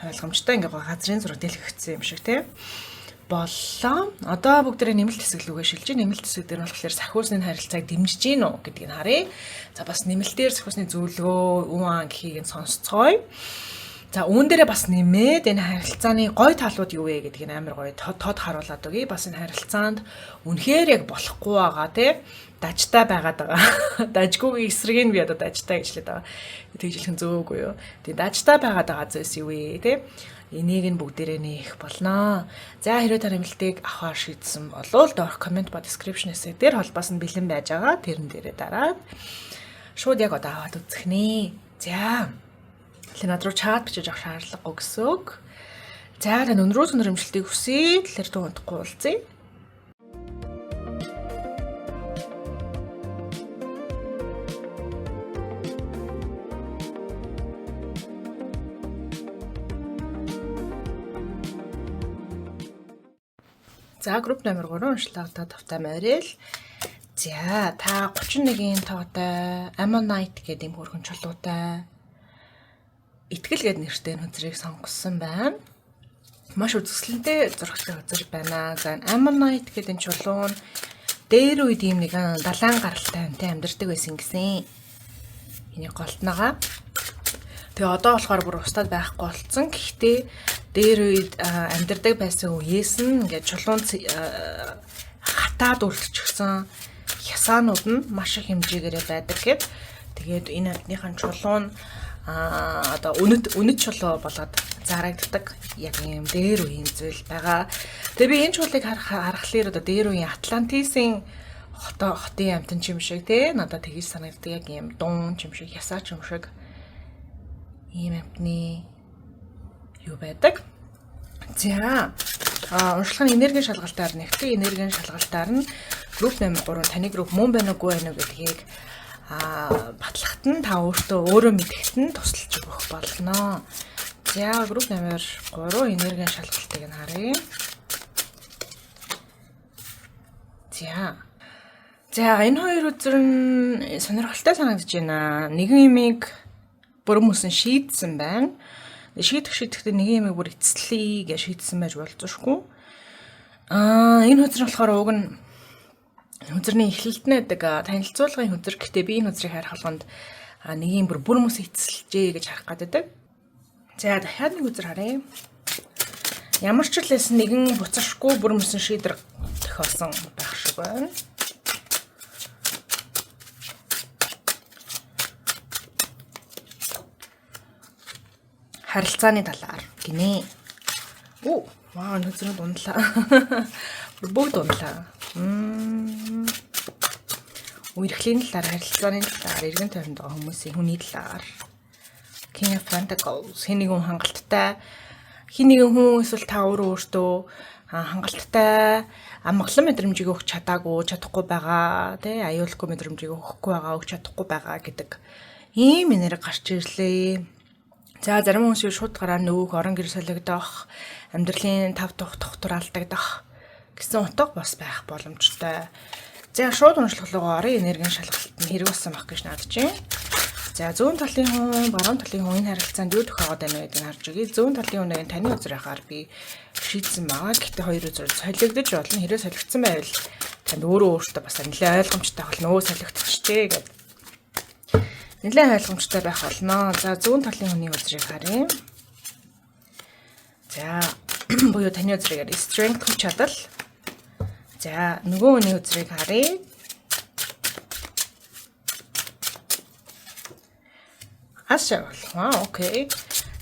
Ойлгомжтой ингээд газрын зураг дэлгэгдсэн юм шиг тий. Боллоо. Одоо бүгдээрээ нэмэлт хэсэг лүүгээ шилжиж, нэмэлт хэсэг дээр нь болохоор сахиусны харилцааг дэмжиж гин үү гэдгийг харъя. За бас нэмэлтээр сахиусны зөвлөгөө, үн ан гэхийг нь сонсцгоё. За үүн дээрээ бас нэмээд энэ харилцааны гой талууд юу вэ гэдгийг амар гоё тод харуулад өгье. Бас энэ харилцаанд үнэхээр яг болохгүй байгаа тий дажтай байгаад байгаа. Дажгүйгийн эсрэг нь би одоо дажтай гэж хэлээд байгаа. Тэгж хэлэх нь зөөгүй юу. Тэгээ дажтай байгаад байгаа зүйлс юу вэ тий? Энийг нь бүгдээрээ нээх болно. За хэрвээ та нэмэлтийг авахар шийдсэн болвол доорх коммент ба description хэсэг дээр холбоос нь бэлэн байж байгаа. Тэрэн дээрээ дараад шууд яг одоо аваад үзэх нэ. За. Тэгэхээр над руу чат бичиж авах шаардлагагүй гэсэн үг. За тань өндрөө сонирхолтыг хүсье. Тэгэхээр түн удахгүй уулзъя. За групп номер 3 уншлага та тавтай морил. За та 31-ийн тоотой Ammonite гэдэг юм хөрхөн чулуутай итгэл гэд нэртэй хүзрийг сонгосон байна. Маш үзэсгэлэнтэй зурагтай үзэр байна. За Ammonite гэдэг энэ чулуу нь дээр үед ийм нэгэн далайн гаралтай амтай амьдардаг байсан гэсэн. Энийг голтноогоо. Тэгээ одоо болохоор бүр устдад байхгүй болцсон. Гэхдээ дээр үед амьдардаг байсан үеэс нь ингээд чулуун хатаад үлдчихсэн хясаанууд нь маш их хэмжээгээрээ байдаг гэд. Тэгээд энэ амьтныхаа чулуу нь одоо үнэт чулуу болоод зарагддаг яг ийм дээр үеийн зүйл байгаа. Тэгээ би энэ чулыг харахлаар одоо дээр үеийн Атлантисын хотын амьтан ч юм шиг тий надад тэгж санагддаг яг ийм дуун ч юм шиг ясаа ч юм шиг ийм амьтны юу байдаг. За уншлах нь энергийн шалгалтаар нэгтгэх энергийн шалгалтаар нь групп номер 3 таны групп мөн байна уугүй байна уу гэдгийг батлахт нь та өөртөө өөрөө мэдэхт нь тусалж өгөх болно. За групп номер 3 энергийн шалгалтыг нь харъя. За. За энэ хоёр үзэр нь сонирхолтой санагдаж байна. Нэгэн юмыг бүрэн мөсөн шийдсэн байна. Шийдэхдээ нэгэн юмыг бүр эцэслэе гэж шийдсэн байж болзошгүй. Энэ үзэр болохоор уг нь хүзэрний эхлэлд нь байдаг танилцуулгын хүзэр. Гэхдээ би энэ хүзрийг харах болгонд нэг юм бүр мөс эцэслэжээ гэж харах гэдэг. За дахиад нэг хүзэр харъя. Ямар ч л байсан нэгэн буцашгүй бүр мөсөн шийдэр тохиолсон байх шиг байна. Харилцааны талаар гинэ. Оо, вау, нүзрүүд унлаа. Бүгд унлаа. Үерхлийн талаар, харилцааны талаар, эргэн тойронд байгаа хүмүүсийн хүний талаар. King of Pentacles хэн нэгэн хангалттай, хэн нэгэн хүн эсвэл та өөрөө өөртөө хангалттай амгалан мэдрэмжийг өгч чадаагүй, чадахгүй байгаа, тий, аюулгүй мэдрэмжийг өгөхгүй байгаа, өгч чадахгүй байгаа гэдэг ийм энерги гарч ирлээ. За зарим хүмүүс шууд гараа нөөх, орон гэр солигдох, амьдралын тав тух тогтвор алдагдах гэсэн утга бас байх боломжтой. За шууд уншлах руугаа орё. Энергийн шалгалт нь хэрэг болсон байх гэж надад чинь. За зүүн талын хүн, баруун талын хүн энэ харилцаанд юу тохиогоод байна вэ гэдгийг харж өгье. Зүүн талын хүнийг таны үзэр ахаар би шийдсэн байгаа. Гэхдээ хоёр үзэр солигдож болно. Хэрэг солигдсон байвал танд өөрөө өөртөө бас нэлээд ойлгомжтой болно. Өө солигдчихжээ гэдэг. Нэлээд ойлгомжтой байх болно. За зүүн талын хүний үзрийг харъя. За буюу таны үзрийг strength хүч чадал. За нөгөө хүний үзрийг харъя. Асаа болох. Окей.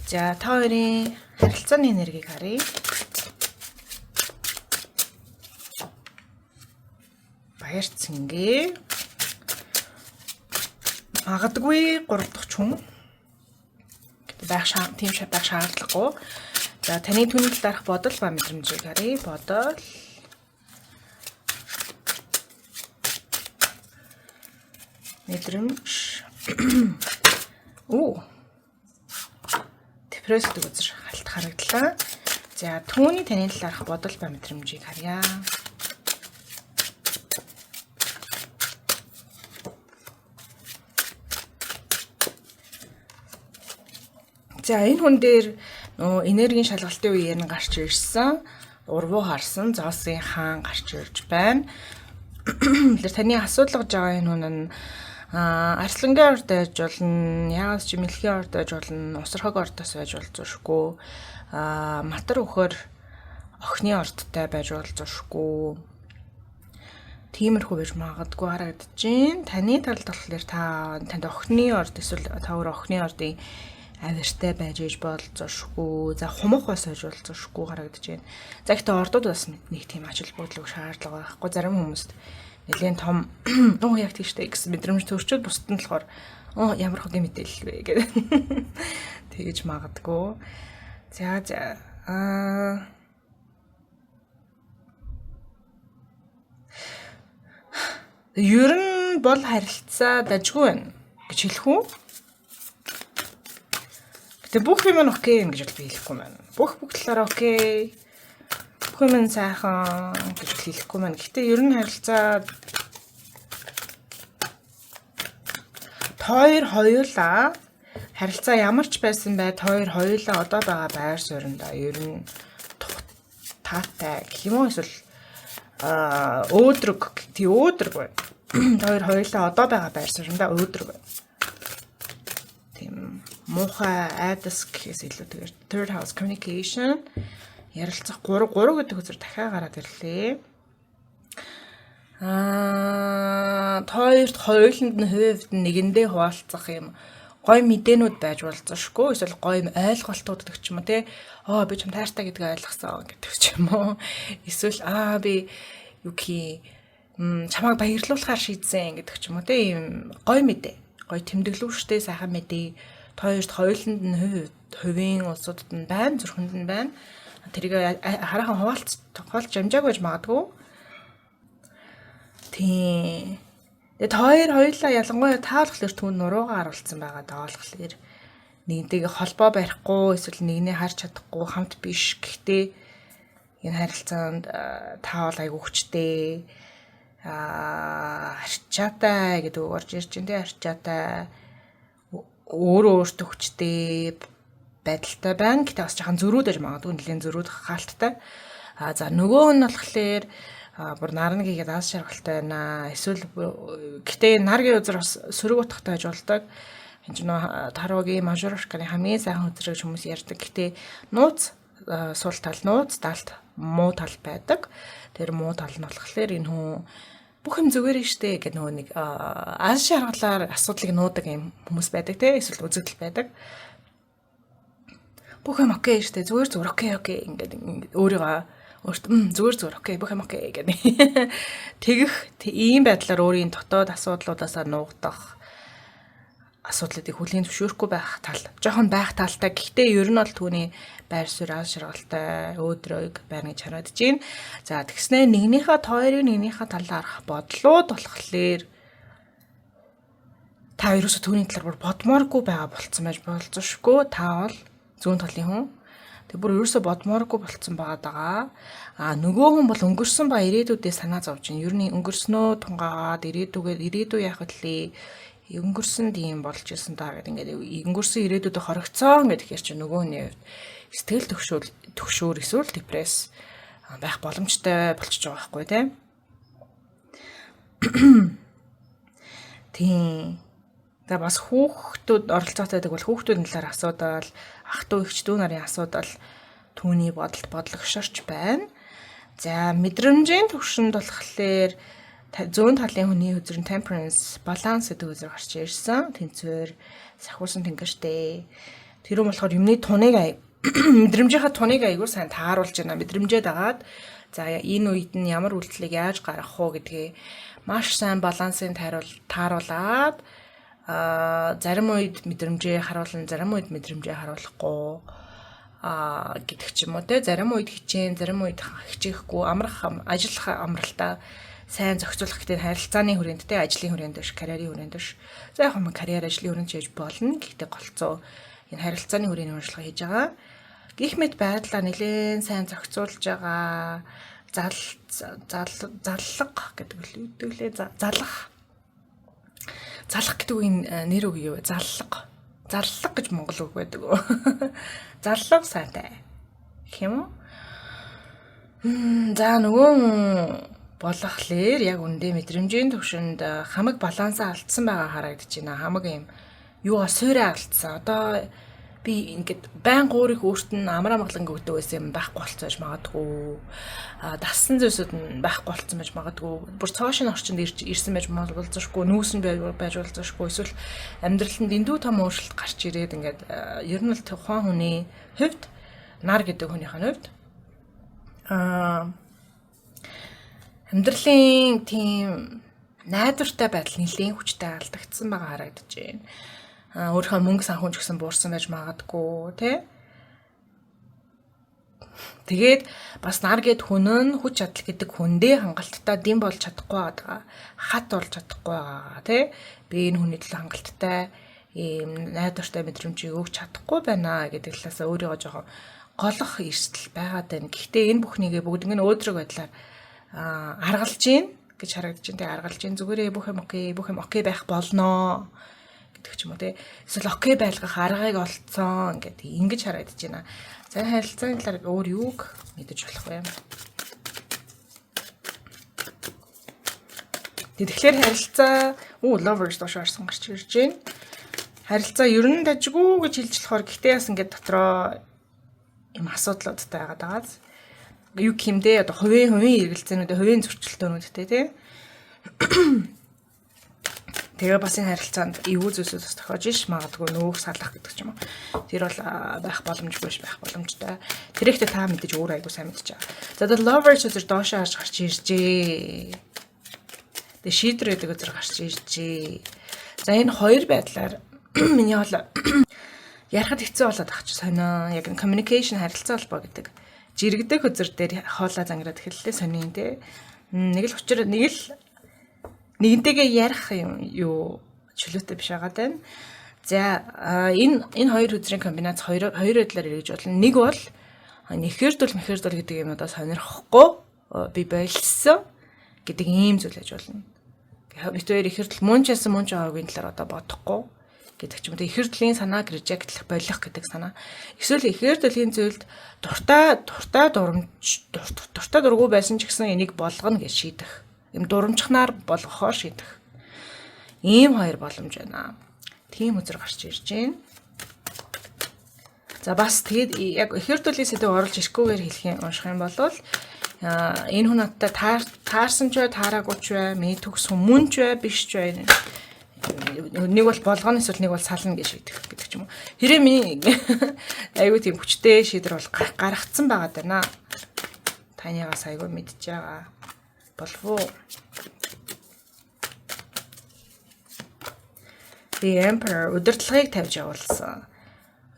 За та хоёрын харилцааны энергийг харъя. Баяр цэнгээ. Магадгүй 3 дахь хүн байх тийм байх шаардлагагүй. За, таны түүний талаарх бодол ба мэдрэмжийг харъя. Бодол, мэдрэмж. Оо. Депресс гэдэг үзэр халт харагдлаа. За, түүний таны талаарх бодол ба мэдрэмжийг харъя. За, энэ хүн дээр нөгөө энергийн шалгалтын үеэр нь гарч ирсэн. Урвуу харсан, зоосын хаан гарч ирж байна. Тэр таны асуудал гэж байгаа энэ хүн нь арслангийн орд байж болно, яагаад ч мэлхийн орд байж болно, усархаг ордоос байж болзошгүй. Матар өхөр охины ордтой байж болзошгүй. Тиймэрхүү байж магадгүй харагдаж байна. Таны талд болохоор та танд охины орд эсвэл та өөр охины ордын авиртай байж иж болзошгүй. За, хумах бас байж болзошгүй харагдаж байна. За, гэхдээ ордууд бас нэг тийм ач холбогдол шаардлага байхгүй. Зарим хүмүүст нэлээд том "Оо, яг тийштэй" гэсэн мэдрэмж төрчөөд, бусд нь болохоор "Оо, ямар хөгийн мэдээлэл вэ" гэдэг тэгэж магадгүй. За, ер нь бол харилцаа дажгүй байна гэж хэлэх үү? Гэтэ бүх юм нь okay юм гэж би хэлэхгүй байна. Бүх талаараа okay. Бүх юм нь сайхан гэж хэлэхгүй байна. Гэтэ ер нь харилцаа хоёр хоёулаа харилцаа ямар ч байсан бай, хоёр хоёулаа одоо байгаа байр суурьндаа ер нь таатай гэх юм уу, эсвэл өөдрөг, тий, өөдрөг байна. Хоёр хоёулаа одоо байгаа байр суурьндаа өөдрөг байна. Тийм муухай айдас гэхээс илүүтэйгээр third house communication, ярилцах, 3 3 гэдэг үзэр дахиад гараад ирлээ. Хоёрт хоёуланд нь хувьд нэгэндээ хуваалцах юм гой мэдээнүүд байж болзошгүй, эсвэл гой юм ойлголтууд гэдэг ч юм уу, те. "Аа, би чам тайртай гэдгийг ойлгосон" гэдэг ч юм уу, эсвэл "Аа, би юу гэх чамайг баярлуулахаар шийдсэн" гэдэг ч юм уу, те. Ийм гой мэдээ, гой тэмдэглүүштэй сайхан мэдээ хоёрт хоёуланд нь хувь хувийн улсуудад нь байна, зүрхэнд нь байна. Тэрийг хараахан хуваалц амжаагүй байж магадгүй. Тийм. Тэгээд хоёр хоёулаа ялангуяа та болохоор түүнд нуруугаа харуулсан байгаа даа болохоор нэгнтэйгээ холбоо барихгүй эсвэл нэгнээ харж чадахгүй, хамт биш. Гэхдээ энэ харилцаанд та бол айгүй хүчтэй, арчаатай гэдэг үг орж ирж байна, тий, арчаатай, өөрөө өөртөө хүчтэй байдалтай байна. Гэтэ бас жоохон зөрүүд аж магадгүй, нэлийн зөрүүд хаалттай. А за, нөгөө нь болохоор бүр нарна хийгээд аз жаргалтай байна. Эсвэл гэтээ наргийн үзэр бас сөрөг утгатай аж болдог. Энэ ч нөө тарогийн major arcana-ны хамгийн сайхан үзэр гэж хүмүүс ярьдаг. Гэтэ нууц сул тал, нууц далд муу тал байдаг. Тэр муу тал нь болохоор энэ хүн бүх юм зүгээр нь штэ гэх нөгөө нэг аз жаргалаар асуудлыг нуудаг юм хүмүүс байдаг, те, эсвэл үзэгдэл байдаг. Бүх юм okay штэ, зүгээр зүгээр, okay, ингээд өөрийгөө өөрт зүгээр зүгээр, okay, бүх юм okay гэдэг. Тэгэх ийм байдлаар өөрийн дотоод асуудлуудаасаа нуугдах, асуудлуудыг хүлээн зөвшөөрөхгүй байх тал жоохон байх талтай. Гэхдээ ер нь бол түүний байр суурь аз жаргалтай, өөдрөг байна гэж харагдаж байна. За, тэгснээ нэгнийхээ хоёрын нэгнийхээ талаарх бодлууд болохоор та ерөөсө түүний талаар бүр бодмооргүй байгаа болцсон байж болзошгүй. Та бол зүүн талын хүн. Тэг бүр ерөөсө бодмооргүй болцсон байгаа даа. А нөгөө хүн бол өнгөрсөн ба ирээдүйдээ санаа зовж байна. Ер нь өнгөрснөө тунгаагаад, ирээдүгээ, ирээдүй яах вэ, өнгөрсөн тийм болж исэн даа гэдэг, ингээд өнгөрсөн ирээдүйдээ хоригдсон гэдэг чинь нөгөө хүний хувьд сэтгэл төгшөөр эсвэл депресс байх боломжтой болчихж байгаа байхгүй, тийм. Тийм. За, бас хүүхдүүд оролцоотой байдаг бол хүүхдүүдийн талаар асуудал, ах дүү эгч дүү нарын асуудал түүний бодолд бодлогошорч байна. За, мэдрэмжийн төвшөнд болохоор зүүн талын хүний үзэр нь temperance, баланс гэдэг үзэр гарч ирсэн. Тэнцвэр, сахиулсан тэнгэртэй. Тэр юм болохоор юмны туныг, мэдрэмжийнхаа туныг айгүй сайн тааруулж байна. Мэдрэмжээ дагаад, за, энэ үед нь ямар үйлдэлийг яаж гаргах уу гэдгээ маш сайн балансын тааруулаад Зарим үед мэдрэмжээ харуулна, зарим үед мэдрэмжээ харуулахгүй гэдэг ч юм уу те, зарим үед хичээн, зарим үед хичээхгүй, амрах, ажиллах, амралтаа сайн зохицуулах гэдэг харилцааны хүрээнд те, ажлын хүрээнд биш, карьерийн хүрээнд биш. За, яг юм карьер, ажлын хүрээнд хийж болно. Гэхдээ голцоо энэ харилцааны хүрээний уншилгаа хийж байгаа. Гэх мэт байдлаа нэлээд сайн зохицуулж байгаа. Зал зал заллага гэдэг үл юу лээ, залах. Залах гэдэг үгийн нэр үг юу? Заллага. Заллага гэж монгол үг байдаг. Заллага сайтай гэх юм уу? За, нөгөө болохлээр яг үндэ мэдрэмжийн төвшөнд хамаг балансаа алдсан байгаа харагдаж байна. Хамаг юм юугаа суураа алдсан. Одоо би ингээд байн гуурыг өөрт нь амар амгалан өгдөг байсан юм байхгүй болцсон байж магадгүй. Дассан зүйлсүүд нь байхгүй болцсон байж магадгүй. Бүр цоошин орчинд ирж ирсэн байж болзошгүй, нүүс нь байж болзошгүй. Эсвэл амьдралд дэндүү том өөрчлөлт гарч ирээд ингээд ер нь л тухайн хүний хувьд, нар гэдэг хүнийх нь хувьд амьдралын тийм найдвартай байдал нэлээд хүчтэй алдагдсан байгаа харагдаж байна. Өөрийнхөө мөнгө санхүүн ч гэсэн буурсан байж магадгүй, тий. Тэгээд бас нар гэд хүн нь хүч чадал гэдэг хүндээ хангалттай дэм болж чадахгүй байгаа. Хат болж чадахгүй байгаа, тий. Би энэ хүний төлөө хангалттай ийм найдвартай мэдрэмжийг өгч чадахгүй байна гэдэг талаасаа өөрийгөө жоохон голох эрсдэл байгаад байна. Гэхдээ энэ бүхнийгээ бүгднийг өөдрөг байдлаар аргалж гин гэж харагдаж байна. Тэгээ аргалж гин, зүгээрээ бүх юм okay, бүх юм okay байх болноо гэдэг ч юм уу, те. Эсвэл okay байлгах аргыг олцсон гэдэг ингэж харагдаж байна. За, харилцааны талаар өөр юуг мэдэж болох вэ? Тэгэхээр харилцаа lovers доош орсон гарч ирж байна. Харилцаа ер нь дажгүй гэж хэлж болохоор, гэхдээ бас ингээд дотроо юм асуудлуудтай байгаад байгаа. Юу гэмдэ, одоо хувийн эргэлзээнүүд, хувийн зөрчилдөөнүүдтэй, тий. Тэгээ бас энэ харилцаанд эвгүй зүйлсүүд бас тохиож иш магадгүй, нөөх салах гэдэг ч юм уу. Тэр бол байх боломжгүй ш байх боломжтой. Тэр ихтэй та мэдээж өөр айгуу сайн мэдэж байгаа. За, The Lovers үзэр доошоо харж гарч иржээ. Тэгээ шийдвэр гэдэг үзэр гарч иржээ. За, энэ хоёр байдлаар миний бол ярихад хэцүү болоод ах чи сонио. Яг энэ communication, харилцаа холбоо гэдэг жирэгдэх үзэр дээр хоолой зангираад эхэллээ сонин, те. Нэг л учир нэг л нэгнтэйгээ ярих юм юу чөлөөтэй биш байгаа даа. За, энэ хоёр хөзрийн комбинац хоёр хоёр байдлаар эргэж болно. Нэг бол нэхэрдэл мэхэрдэл гэдэг юм одоо сонирхохгүй, би болилсон гэдэг ийм зүйл аж болно. Бид хоёр ихэрдэл мөн ч ясан, мөн ч байгаагийн талаар одоо бодохгүй гэдэг ч юм уу. Ихэрдлийн санааг reject лэх, болох гэдэг санаа. Эсвэл ихэрдлийн зүйлд дуртай дуртай дурамж дуртай дургу байсан ч гэсэн энийг болгоно гэж шийдэх, юм дурамчхнаар болгохоор шийдэх. Ийм хоёр боломж байна. Тийм үзэр гарч ирж байна. За, бас тэгээд яг ихэр төллийн сэдэв оруулж ирэхгүйгээр хэлэх юм, унших юм бол энэ хүн надтай таарсан ч бай, таараагүй ч бай, миний төгс хүн мөн ч бай, биш ч бай. Нэг бол болгоно, эсвэл нэг бол сална гэж шийдэх гэдэг ч юм уу. Хэрэг миний айгүй тийм хүчтэй шийдвэр бол гаргацсан байгаа даа. Таныгаас айгүй мэдж байгаа болов уу? The Emperor удирдлагыг тавьж явуулсан.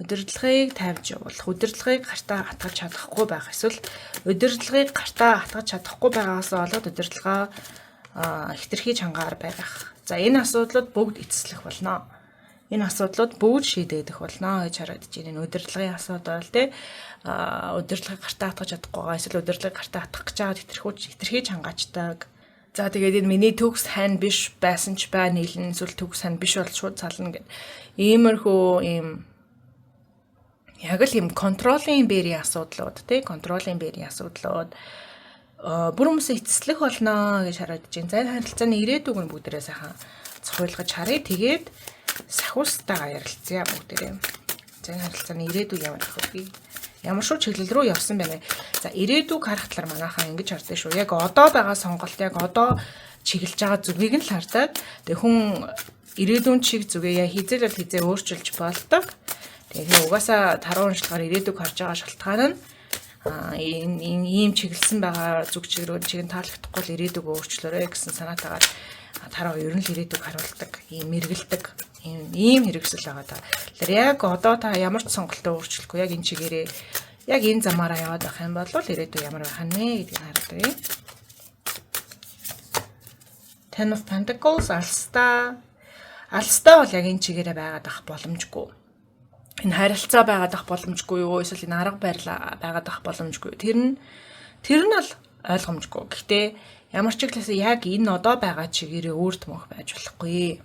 Удирдлагыг тавьж явуулах, удирдлагыг гартаа хатгаж чадахгүй байх, эсвэл удирдлагыг гартаа хатгаж чадахгүй байгаагаас болоод удирдлагаа хэтэрхий чангаар байх. За, энэ асуудлууд бүгд эцэслэх болно. Энэ асуудлууд бүгд шийдэгдэх болно гэж харагдаж байна. Энэ удирдлагын асуудал, те, удирдлагыг гартаа хатгаж чадахгүй байгаа, эсвэл удирдлагыг гартаа хатгах гэж байгаа хэтэрхий чангаачдаг. За, тэгээд энэ миний төгс хань биш байсан ч бай нийлэн, эсвэл төгс хань биш бол шууд сална гэд. Иймэрхүү ийм яг л юм control ын бэрийн асуудлууд, тий, control ын бэрийн асуудлууд бүр хүмүүсээ эцэслэх болно гэж харагдаж байна. За, энэ харилцааны ирээдүг нь бүгдээрээ сайхан цохиулгаж харъя. Тэгээд сахиустайгаа ярилцъя бүгдээрээ. За, энэ харилцааны ирээдүг ямар их вэ? Ямар шүү чиглэл рүү явсан байна. За, ирээдүг харах талаар манайхаа ингэж хардсан шүү. Яг одоо байгаа сонголт, яг одоо чиглэж байгаа зүгийг нь л хардаг. Тэгээ хүн ирээдүйн чиг зүгээ яа хизээлэл хизээ өөрчилж болдог. Тэгээ угаасаа таруу уншлагаар ирээдүг харж байгаа шалтгаан нь энэ ийм чиглэсэн байгаа зүг чиг рүү чиг нь таалагдахгүй л ирээдүг өөрчлөөрэй гэсэн санаатаагаар таруу ер нь л ирээдүг харуулдаг, ийм мэргэлдэг Ийм хэрэгсэл байгаа та. Тэгэхээр яг одоо та ямар ч сонголтоо өөрчлөхгүй, яг энэ чигээрээ, яг энэ замаараа яваад байх юм бол ирээдүй ямар байх нь вэ гэдгийг хардаг. Ten of Pentacles, алстаа. Алстаа бол яг энэ чигээрээ байгаад ах боломжгүй. Энэ харилцаа байгаад ах боломжгүй юу? Эсвэл энэ арга барил байгаад ах боломжгүй. Тэр нь л ойлгомжгүй. Гэхдээ ямар ч ихлээс яг энэ одоо байгаа чигээрээ өөр мөх байж болохгүй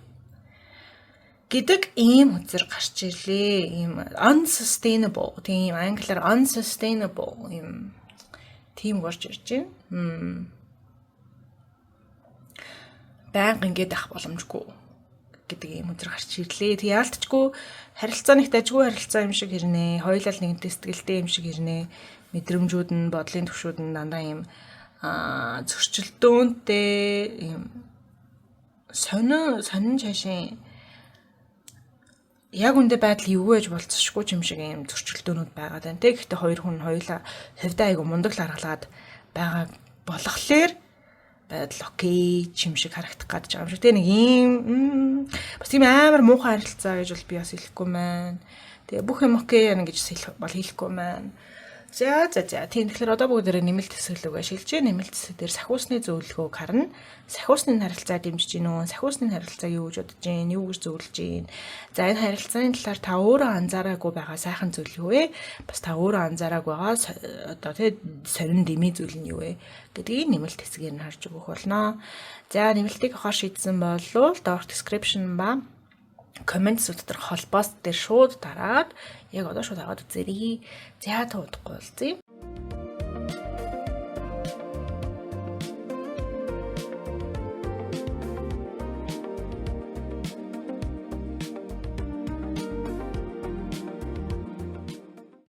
гэдэг ийм хөзөр гарч ирлээ. Ийм unsustainable, тийм, англиар unsustainable ийм тийм гарч ирж байна. Байнга ингэж ах боломжгүй гэдэг ийм хөзөр гарч ирлээ. Тэг яалтчгүй харилцаа нэгт ажгүй харилцаа юм шиг хэрнээ. Хоёулаа л нэгэнтээ сэтгэлтэй юм шиг хэрнээ. Мэдрэмжүүд нь, бодлын төвшүүд нь дандаа ийм зөрчилдөөнтэй, ийм сонин сонин чашийн яг үндэ байдал юу гэж болцсошгүй юм шиг ийм зөрчилдөөнүүд байгаа даа. Тэ гэхдээ хоёр хүн хоёулаа хувьдаа айгу мундаг л аргалаад байгаа болохоор байдал okay юм шиг харагдах гээд байгаа юм шиг. Тэ нэг ийм бас тийм амар муухай харилцаа гэж бол би бас хэлэхгүй маань. Тэгээ бүх юм okay яана гэж бол хэлэхгүй маань. За. Тийм, тэгэхээр одоо бүгдээрээ нэмэлт хэсэг лүүгээ шилжээ. Нэмэлт хэсэг дээр сахиусны зөвлөгөөг харна. Сахиусны харилцаа дэмжиж гин үү? Сахиусны харилцааг юу гэж бодож гин? Юу гэж зөвлөж гин? За, энэ харилцааны талаар та өөрөө анзаараагүй байгаа сайхан зүйл юу вэ? Бас та өөрөө анзаараагүй байгаа одоо тий сонин дэмий зүйл нь юу вэ гэдгийг нэмэлт хэсгээр нь харж өгөх болно. За, нэмэлтийг авахар шийдсэн бол доорх description ба comments дотор холбоос дээр шууд дараад яг одоо шууд аваад үзээрэй. За, туудахгүй уулзъя.